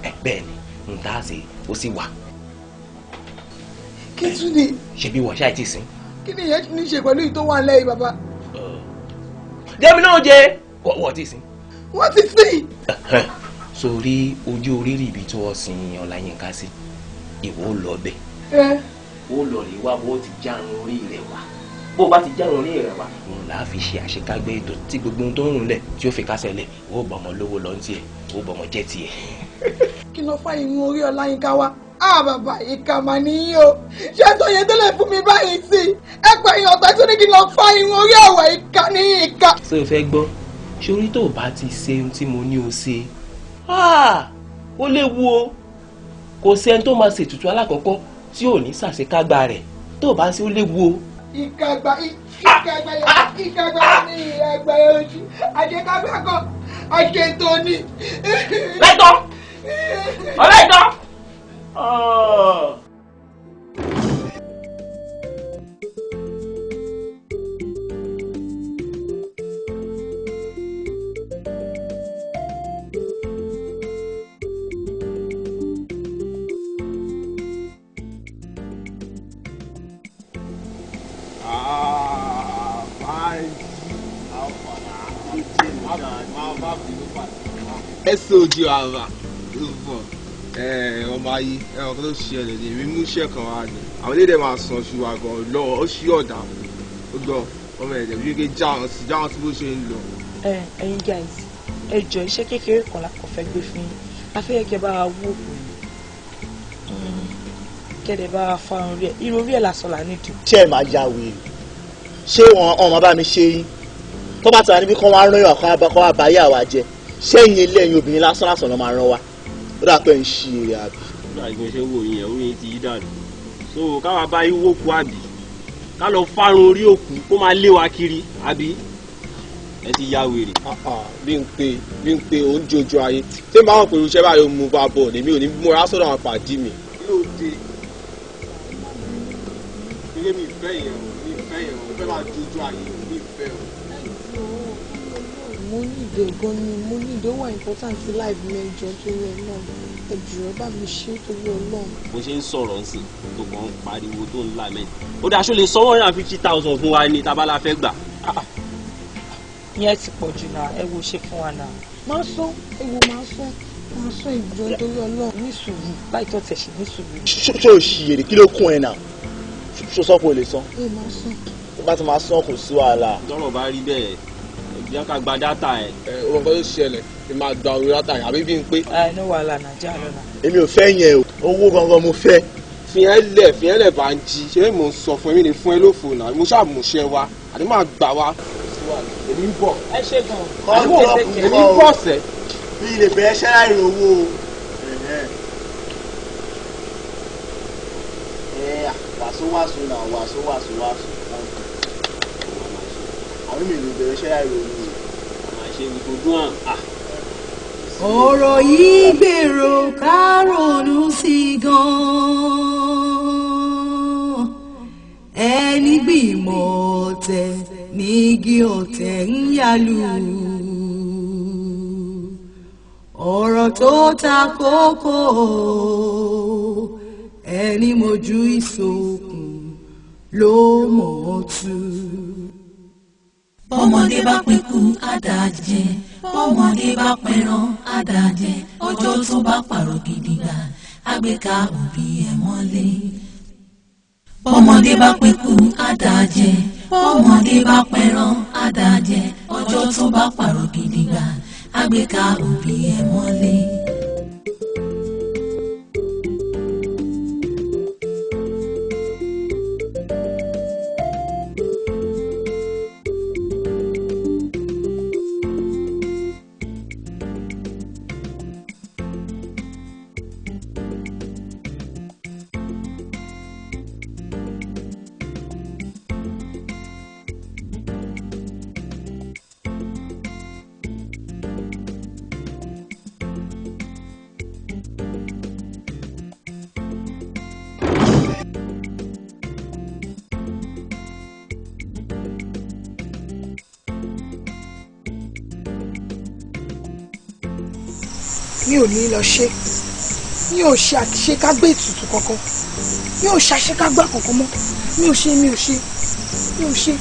Ẹ bẹ́ẹ̀ ni, n tá a ṣe, ó sì wà. Kí tún ni? Ṣebí wọ́n ṣáà ti sìn. Kí ni ìyẹn ní í ṣe pẹ̀lú ìtò wà lẹ́yìn bàbá? Jẹ́mi náà jẹ́ wọ́n ti sìn. Wọ́n ti sìn. Sórí ojú orírì ibi tí wọ́n sin Ọláyínká sí, ìwọ lọ bẹ̀. Ó lọ rí wá bó ti járun orí rẹ̀ wá. Bó bá ti járun orí rẹ̀ wá, òun là á fi ṣe àṣekágbé ètò tí gbogbo ohun tó ń rùn lẹ̀ tí ó fi kásẹ̀ lẹ̀, ó bọ̀mọ lówó lọ ní tiẹ̀, ó bọ̀mọ jẹ́ tiẹ̀. Kí ló fá irun orí Ọláyínká wá? Ah bàbá, ìkà mà níyìn o. Ṣé tó yẹ tẹ́lẹ̀ fún mi báyìí sí? Ẹ pé èèyàn ọ̀tá tó ní kí n lọ fá irun orí ẹ̀wẹ̀, ìkà níyìn, ìkà. Ṣé o fẹ́ gbọ́? Ṣorí tó o bá ti ṣe ohun tí mo ní o ṣe, ó léwu o. Kò sẹ́ni tó máa ṣètùtù alákọ̀ọ́kọ́ tí ò ní ṣàṣekágbá rẹ̀. Tó o bá ṣe, ó léwu o. Ìkà àgbà, ìkà àgbà, ìkà àgbà ní àgbà ojú. Àṣekágbá kan, àṣetò ni. Lẹ́tọ̀! Ọlẹ́tọ̀! Sog àbá ló bọ̀ ọmọ ayé ẹ̀rọ kan tó ṣe ẹ̀lẹ̀ ní èmi mú iṣẹ́ kan wá ní àwọn elédè máa san oṣù wa gan lọ́wọ́ ó ṣí ọ̀dà ó gbọ́ ọmọ ẹ̀dẹ̀ bí wípé jáwọn sí jáwọn sí bó ṣe ń lọ. Ẹ ẹ̀yin guys, ẹ jọ iṣẹ́ kékeré kan la kàn fẹ́ gbé fún yín. A fẹ́ yẹ kẹ́ bá wa wú òkú yìí, kẹ́dẹ̀ bá wa fa orí ẹ̀, irun orí ẹ̀ lásán là nídìí. Ṣé ẹ máa ya wèrè? Ṣé wọn ọmọ bá mi ṣe yín tó bá ti wà níbi kan wá rán yàn kó wá bá yà wá jẹ? Ṣẹ́yìn ilé ẹ̀yin obìnrin lásán lásán ló máa rán wa? Ó dà pé ń ṣe èrè àbí. Nígbà tí mo ṣe ń wò yín yẹn, orí yín ti yí dànù. So káwa bá yín wókù àbí ká lọ fárun orí òkú kó máa lé wa kiri àbí ẹ ti ya wèrè. Bí n pe bí n pe òun jojú ayé tí n bá wọn pẹ̀lú iṣẹ́ báyìí ó mú bá bọ̀ lèmi ò ní múra sọ́dọ̀ àwọn pàdí mi. Kí ló dé? Ilé mi ìfẹ́ yẹn o, mi ìfẹ́ yẹn o, mo fẹ́ máa jojú ayé o, mi ìfẹ́ o. Mo ní ìdè gan ni, mo ní ìdè wà important sí life mi. Ẹjọ́ torí Ọlọ́run, ẹjọ́ ẹ bá mi ṣe torí Ọlọ́run. Bó ṣe ń sọ̀rọ̀ ń sìn tó kàn ń pariwo tó ń lament, ó dáa, ṣó lè sọ 150,000 fún wa ní tábàlà fẹ́ gbà. Ìyẹn ti pọ̀ jù náà, ẹ wo ṣe fún wa náà. Máa sọ, ewu máa sọ, máa sọ, ìjọ torí Ọlọ́run. Ní sùúrù láì tó tẹ̀ ṣe ní sùúrù. Ṣé o ṣì èrè? Kí ló kún ẹ náà? Ṣó sọ pé o lè san? Ẹ máa sọ. Tó bá ti máa san, kò sí wàhálà. Tọ́rọ̀ bá rí bẹ́ẹ̀, jẹ́ ká gba dátà ẹ̀. Ẹ o nǹkan tó ṣẹlẹ̀, ẹ máa gba orí dátà yẹn àbí bí n pé. Ẹ ní wàhálà nàìjíríà lọ́nà. Èmi ò fẹ́ yẹn o, owó gangan mo fẹ́. Fìyẹn lẹ̀, fìyẹn lẹ̀, bá ń jí ṣé mò ń sọ fún ẹ, mi ní fún ẹ lófo náà, mo ṣáà múṣẹ́ wa àti máa gbà wá. Èmi ń bọ̀. Ẹ ṣe gan. Èmi ń bọ̀ sẹ́. Bí ilé bẹ̀rẹ̀ ṣẹ́ láì rówó o. Wàásù wàásù náà, wàásù wàásù wàásù. Àwọn mi lè bẹ̀rẹ̀ ṣẹ́ láì rówó o. Àmà ṣe ní kò dún à. Ọ̀rọ̀ yìí gbèrò ká ronú sí gan-an. Ẹni gbìmọ̀ ọ̀tẹ̀ Ní igi ọ̀tẹ̀ ń yálù. Ọ̀rọ̀ tó ta kókó, ẹni mojú ìsokùn ló mọ̀ ọ́ tú. Bọ́mọdé bá pẹ́kú àdàjẹ, bọ́mọdé bá pẹran àdàjẹ, ọjọ́ tó bá pààrọ̀ gidigba àgbéká òbí ẹ̀ mọ́lé. Bọ́mọdé bá pẹ́kú àdàjẹ, bọ́mọdé bá pẹran àdàjẹ, ọjọ́ tó bá pààrọ̀ gidigba àgbéká òbí ẹ̀ mọ́lé. Mi ò ní lọ ṣe, mi ò ṣe àṣekágbé ètùtù kankan, mi ò ṣe àṣekágbá kankan mọ́. Mi ò ṣe, mi ò ṣe, mi ò ṣe.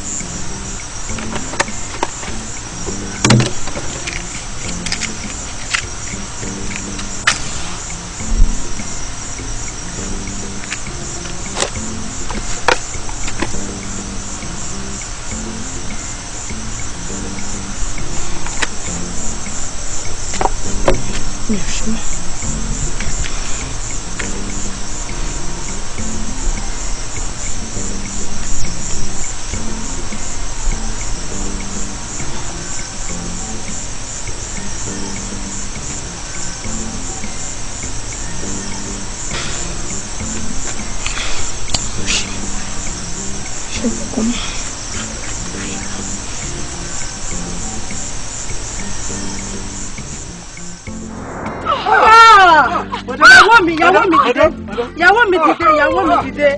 Mi ò ṣe mọ́. Ṣe kankan mọ́. Ìyàwó mi, ìyàwó mi dìde, ìyàwó mi dìde, ìyàwó mi dìde,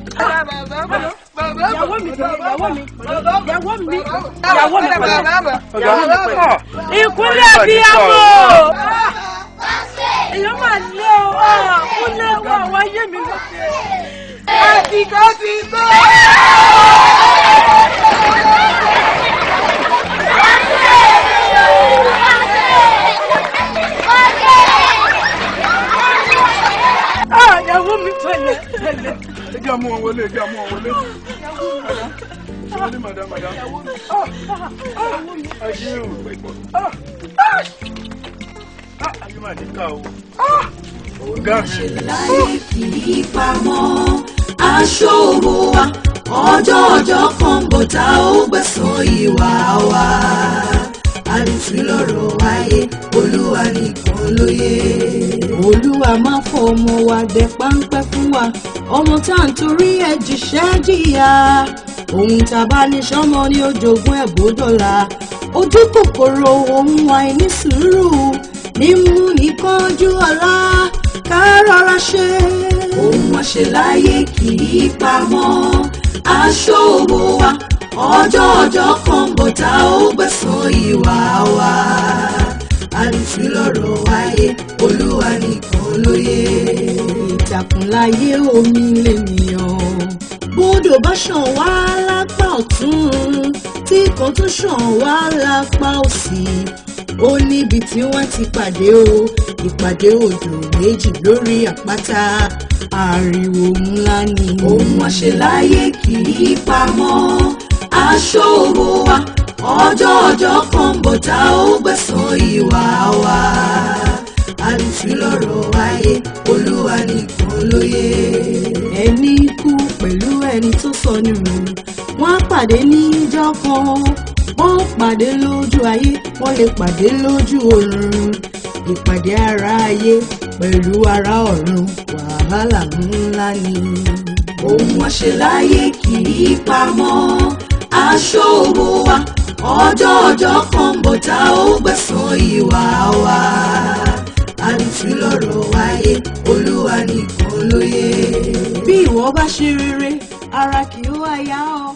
ìyàwó mi dìde, ìyàwó mi, ìyàwó mi, ìyàwó mi pẹ̀lẹ́, ìyàwó mi pẹ̀lẹ́. Ìkúnlẹ̀ abiyamọ. Èèyàn máa lé o, kúnlẹ̀ wọ àwọn ayé mi lókè. Àsìkò ti tó. Ìyàwó mi pẹ̀lẹ́ pẹ̀lẹ́. Ẹ jẹ́ àmú wọn wọlé, ẹ jẹ́ àmú wọn wọlé. Wọlé, madam, madam. Ayé o. Ayé máa ní ká o. Ọ̀gá mi. Láyé kì í pamọ́ aṣọ òwò wa, ọjọ́ ọjọ́ kan bọ̀ tá ó gbẹ̀san ìwà wa. Àdìsí lọ́rọ̀ ayé, Olúwa nìkan lóye. Olúwa má fọ ọmọ wa dẹ páńpẹ́ fún wa, ọmọ tá à ń torí ẹ̀ jíṣẹ́ jìyà. Ohun tá a bá ní sọ́mọ ní ojogún ẹ̀ bó dọ̀la. Ojú kòkòrò ohun àìní sùúrù ní mú ní kánjú ọ̀la ká rọra ṣe. Ohun àṣeláyé kì í pamọ́ aṣọ òwò wa, ọjọ́ ọjọ́ kan bọ̀ tá ó gbẹ̀san ìwà wa. Àdìsí lọ́rọ̀ ayé, Olúwa nìkan lóye. Ìtàkùn láyé omi lènìyàn, bódò bá ṣàn wá lápá ọ̀tún tí kan tún ṣàn wá lápá òsì, ó níbi tí wọ́n ti pàdé o. Ìpàdé odò méjì lórí àpáta, ariwo ńlá ni. Ohun àṣeláyé kì í pamọ́ aṣọ òwò wa, ọjọ́ ọjọ́ kan bọ̀ tá ó gbẹ̀san ìwà wa. Àdìsí lọ́rọ̀ ayé, Olúwa nìkan lóye. Ẹni kú pẹ̀lú ẹni tó sọnù, wọ́n á pàdé níjọ́ kan. Wọ́n pàdé lójú ayé, wọ́n lè pàdé lójú oorun. Ìpàdé ara ayé pẹ̀lú ara ọ̀run, wàhálà ńlá ni. Ohun àṣeláyé kì í pamọ́ aṣọ òwò wa, ọjọ́ ọjọ́ kan bọ̀ tá ó gbẹ̀san ìwà wa. Àdìsí lọ́rọ̀ ayé, Olúwa nìkan lóye. Bí ìwọ bá ṣe rere, ara kì í wá yá ọ.